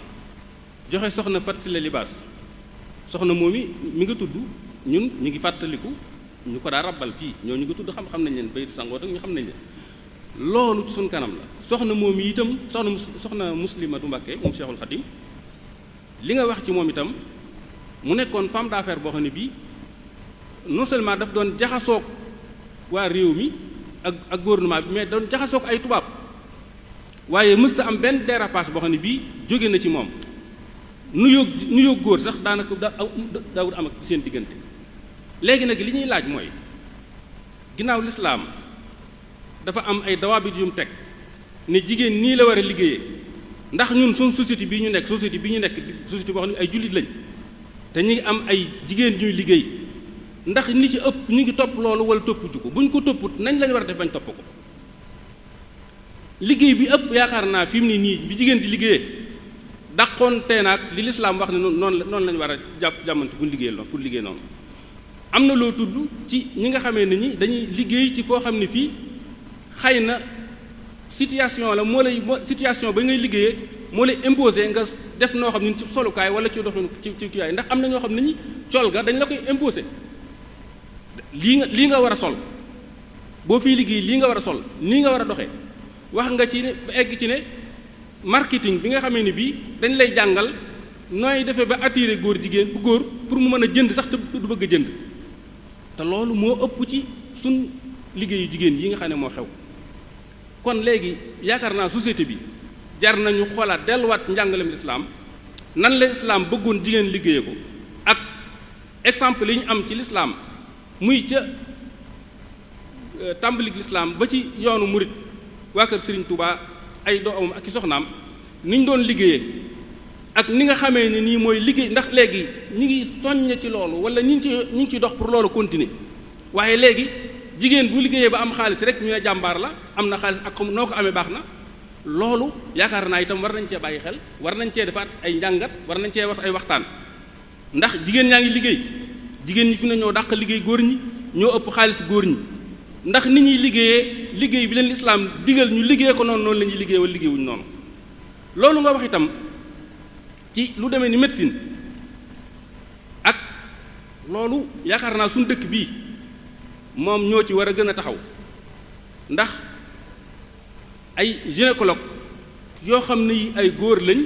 joxe soxna Fatou Sylla Libaas soxna moom mi nga tudd ñun ñu ngi fàttaliku ñu ko daa rabbal fii ñoo ñu nga tudd xam nañ leen baytu sangoot ak ñu xam nañ leen loolu suñ kanam la. soxna moom yi itam soxna Muslimatu Mbàkke moom Cheikhul Khadim li nga wax ci moom itam mu nekkoon femme d'affaires boo xam ne bii non seulement daf doon jaxasoog waa réew mi ak gouvernement bi mais doon jaxasoog ay tubaab waaye mësta am benn dérapage boo xam ne bii jóge na ci moom nuyoo góor sax daanaka daawul am ak seen diggante. léegi nag li ñuy laaj mooy ginnaaw lislaam dafa am ay dawaabit yu mu teg ne jigéen nii la war a liggéeyee ndax ñun suñ société bi ñu nekk société boo xam ne ay jullit lañ te ñu ngi am ay jigéen ñuy liggéey ndax ni ci ëpp ñu ngi topp loolu wala toppuju ko buñ ko topput nañ lañ war a def bañ topp ko. liggéey bi ëpp yaakaar naa fi mu ne nii bi jigéen di liggéeyee dàqoon tee naag li lislaam wax ne noonu lañ war a jàmmante bu liggéey loolu pour liggéey noonu. am na loo tudd ci ñi nga xamee ne ñi dañuy liggéey ci foo xam ne fii xëy na situation la situation ba ngay liggéeyee moo lay imposer nga def noo xam ne ci solukaay wala ci doxin ci kiiwaay ndax am na ñoo xam ne ñi col ga dañ la koy imposer lii nga war a sol boo fiy liggéey lii nga war a sol nii nga war a doxee wax nga ci ne ba egg ci ne marketing bi nga xamee ne bii dañ lay jàngal nooy defee ba attirer góor pour mu mën a jënd sax te du bëgg a jënd te loolu moo ëpp ci suñ liggéeyu jigéen yi nga xam ne moo xew. kon léegi yaakaar naa société bi jar nañu xoolaat delluwaat njàngalem lislaam nan la lislaam bëggoon jigéen liggéeye ko ak exemple yi ñu am ci lislaam muy ca tàmbalik lislaam ba ci yoonu murit waa kër Serigne Touba ay doomam ak i soxnaam ni ñu doon liggéeyee ak ni nga xamee ne nii mooy liggéey ndax léegi ñi ngi soññ ci loolu wala ñi ngi ciy dox pour loolu continuer waaye léegi jigéen bu liggéeyee ba am xaalis rek ñu ne jàmbaar la am na xaalis ak noo ko amee baax na loolu yaakaar naa itam war nañ cee bàyyi xel war nañ cee defaat ay njàngat war nañ cee wax ay waxtaan ndax jigéen ñaa ngi liggéey jigéen ñi fi ne ñoo dàq liggéey góor ñi ñoo ëpp xaalis góor ñi ndax nit ñuy liggéeyee liggéey bi leen lislaam digal ñu liggéey ko noonu la ñuy liggéey wala liggéeyuñu noonu loolu nga wax itam ci lu demee ni médecine ak loolu yaakaar naa suñu dëkk bii moom ñoo ci war a gën a taxaw ndax ay gynécologue yoo xam ne yi ay góor lañ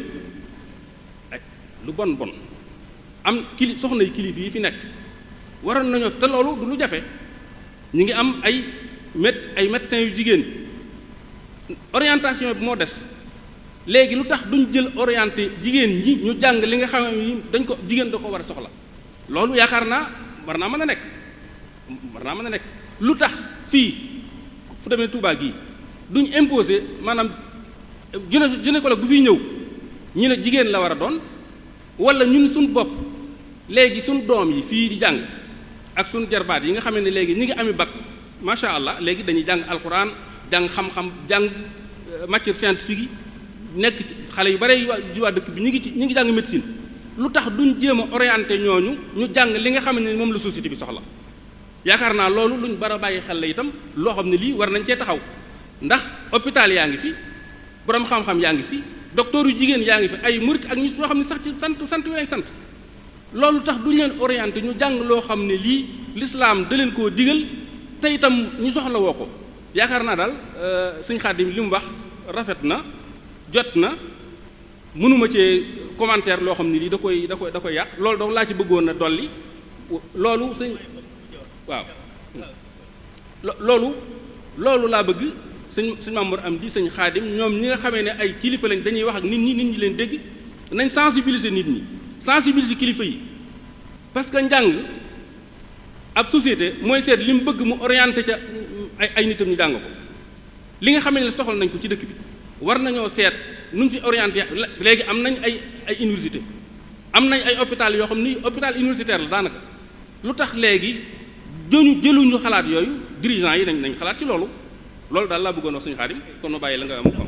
ay lu bon am soxna yi kilif yi fi nekk waroon nañoo te loolu du lu jafe ñi ngi am ay médecins yu jigéen orientation bi moo des léegi lu tax duñ jël orienté jigéen ñi ñu jàng li nga xam ne dañ ko jigéen da ko war a soxla loolu yaakaar naa war naa mën a nekk lu tax fii fu demee Touba gii duñ imposer maanaam gynécologue bu fiy ñëw ñu ne jigéen la war a doon wala ñun suñ bopp léegi suñ doom yi fii di jàng ak suñ jarbaat yi nga xam ne léegi ñi ngi ami bac macha allah léegi dañuy jàng alxuraan jàng xam-xam jàng matière scientifique yi nekk ci xale yu bare ji waa dëkk bi ñi ngi jàng médecine lu tax duñ jéem a orienté ñooñu ñu jàng li nga xam ne moom la société bi soxla yaakaar naa loolu luñ bara bàyyi xel la itam loo xam ne lii war nañ cee taxaw ndax hôpital yaa ngi fi borom xam-xam yaa ngi fi docteur yu jigéen yaa ngi fi ay murit ak ñu soo xam ne sax ci sant lañ sant loolu tax duñ leen orienté ñu jàng loo xam ne lii lislaam da leen koo digal te itam ñu soxla woo ko yaakaar naa daal Sëñ Xaadim li mu wax rafet na jot na mënuma cee commentaire loo xam ne lii da koy yàq loolu donc laa ci bëggoon a dolli loolu sëñ waaw loolu laa bëgg sëñ Mamour am di sëñ Xaadim ñoom ñi nga xamee ne ay kilifa lañ dañuy wax ak nit ñi leen dégg nañ sensibiliser nit ñi sensibiliser kilifa yi parce que njàng ab société mooy seet li mu bëgg mu orienté ca ay nitam ñu jàng ko li nga xamee ne soxla nañ ko ci dëkk bi war nañoo seet nu ñu fi orienté léegi am nañ ay université am nañ ay hôpital yoo xam ni hôpital universitaire la daanaka lu tax léegi jëluñu xalaat yooyu dirigeants yi nañ xalaat ci loolu daal laa bëggoon wax Sëñ Xaadim kon ma bàyyi la nga am xam.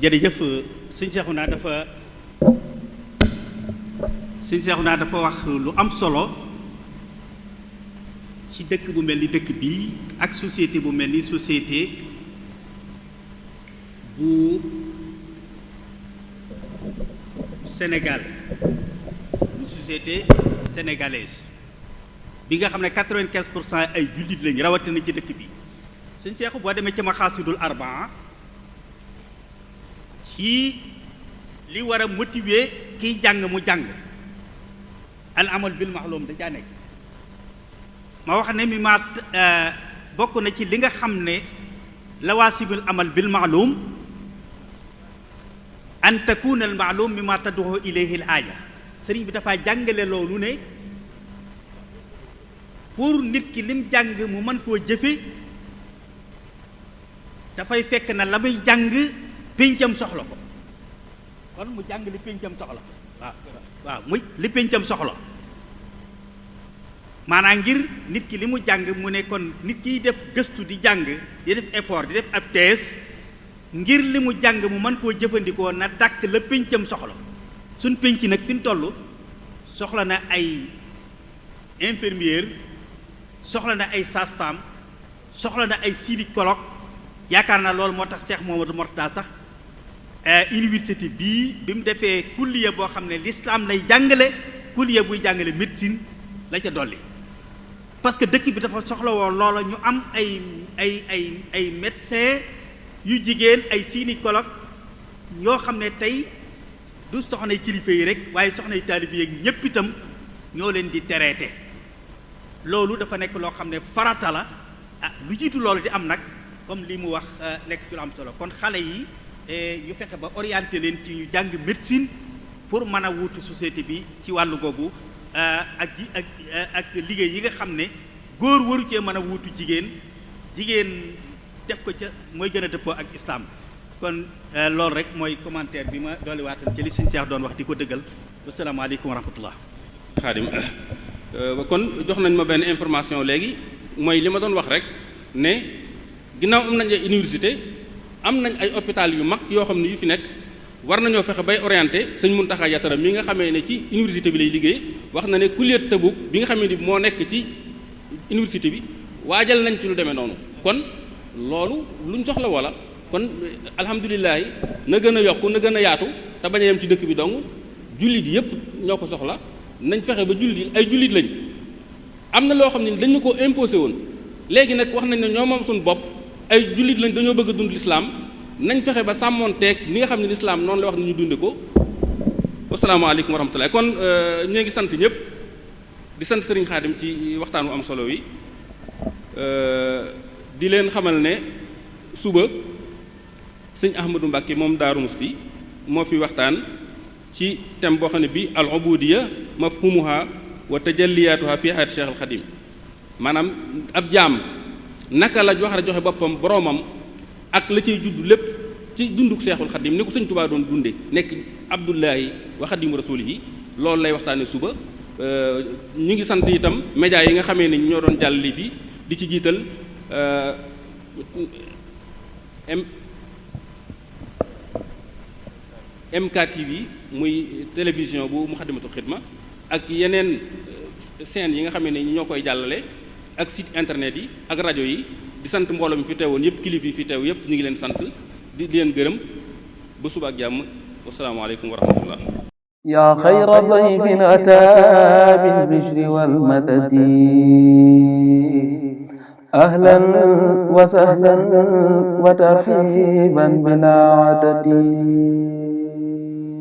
jërëjëf sëñ Seexuna dafa wax lu am solo ci dëkk bu mel ni dëkk bii ak société bu mel ni société bu Sénégal une société sénégalaise bi nga xam ne 95% ay jullit lañ rawatina ci dëkk bi suñ seexu boo demee ci maxaasidul arbaa ci li war a motiver kiy jàng mu jàng al amal bil ma'lum da caa nekk ma wax ne mi ma bokk na ci li nga xam ne lawaasibul amal bil ma'lum an takuna al ma'lum mimma tad'u ilayhi al aaja sëriñ bi dafa jàngale loolu ne pour nit ki lim jàng mu mën koo jëfe dafay fekk na la muy jàng péncam soxla ko kon mu jàng li péncam soxla waaw muy li péncam soxla maanaam ngir nit ki li mu jàng mu ne kon nit kiy def gëstu di jàng di def effort di def ab thèse ngir li mu jàng mu mën koo jëfandikoo na dàkk la péncam soxla suñ pénc nag fi ñu toll soxla na ay infirmière soxla na ay sage-femme soxla na ay gynécologue yaakaar naa loolu moo tax Cheikh Mouhamadou Mourtada sax université bii bi mu defee kulliya boo xam ne l'islam lay jàngale kulliya buy jàngale médecine la ca dolli parce que dëkk bi dafa soxla woon loola ñu am ay médecin yu jigéen ay gynécologue ñoo xam ne tey du soxnay kilifa yi rek waaye soxnay taalibe yi ñépp itam ñoo leen di traité loolu dafa nekk loo xam ne farata la lu jiitu loolu di am nag comme li mu wax nekk ci lu am solo kon xale yi ñu fexe ba orienté leen ci ñu jàng médecine pour mën a wuutu société bi ci wàllu googu ak liggéey yi nga xam ne góor waru cee mën a wuutu jigéen def ko ca mooy gën a dëppoo ak islam kon loolu rek mooy commentaire bi ma dooli waatal ci li sëñ Cheikh doon wax di ko dëggal wasalaamaaleykum wa rahmatullah Xaadim kon jox nañ ma benn information léegi mooy li ma doon wax rek ne ginnaaw am nañ ay université am nañ ay hôpital yu mag yoo xam ne yu fi nekk war nañoo fexe bay orienté sëñ Mountakha Yatara mi nga xamee ne ci université bi lay liggéey wax na ne kulliyat Tabuk bi nga xamee ni moo nekk ci université bi waajal nañ ci lu demee noonu kon loolu luñ soxla wala kon alhamdulilah na gën a yokk na gën a yaatu te bañ a yem ci dëkk bi dong jullit yëpp ñoo ko soxla nañ fexe ba jullit ay jullit lañ am na loo xam ne dañu ko imposé woon léegi nag wax nañ ne ñoo moom suñu bopp ay jullit lañ dañoo bëgg a dund lislaam nañ fexe ba sàmmoonteeg ni nga xam ne lislaam noonu la wax ne ñu dunde ko wasalaamaaleykum wa rahmatulah kon ñu ngi sant ñëpp di sant Serigne Khadim ci waxtaan wu am solo wi di leen xamal ne suba sëñ Ahmadou Mbacké moom Daaru Musti moo fi waxtaan ci thème boo xam ne bi al ubudiyya mafhumuha wa tajalliyatuha fi hayat Cheikh al Khadim maanaam ab jaam naka la wax a joxe boppam boroomam ak la cay judd lépp ci dunduk Cheikhul Khadim ni ko sëñ Tuubaa doon dunde nekk Abdullahi wa Khadimu Rasulihi loolu lay waxtaane suba ñu ngi sant itam médias yi nga xamee ne ñoo doon jàll lii fi di ci jiital MKTV muy télévision bu Moukhaddamatoul Khidma ak yeneen chaînes yi nga xam ne ñoo koy jàllale ak site internet yi ak rajo yi di sant mbooloo mi fi teewoon yëpp kilifa yi fi teew yëpp ñu ngi leen sant di leen gërëm ba suba ak jàmm wasalaamaaleykum wa rahmatullah yaa xayra dayfin ataa bil bishri wal madadi ahlan wa sahlan wa tarhiban bilaa adadi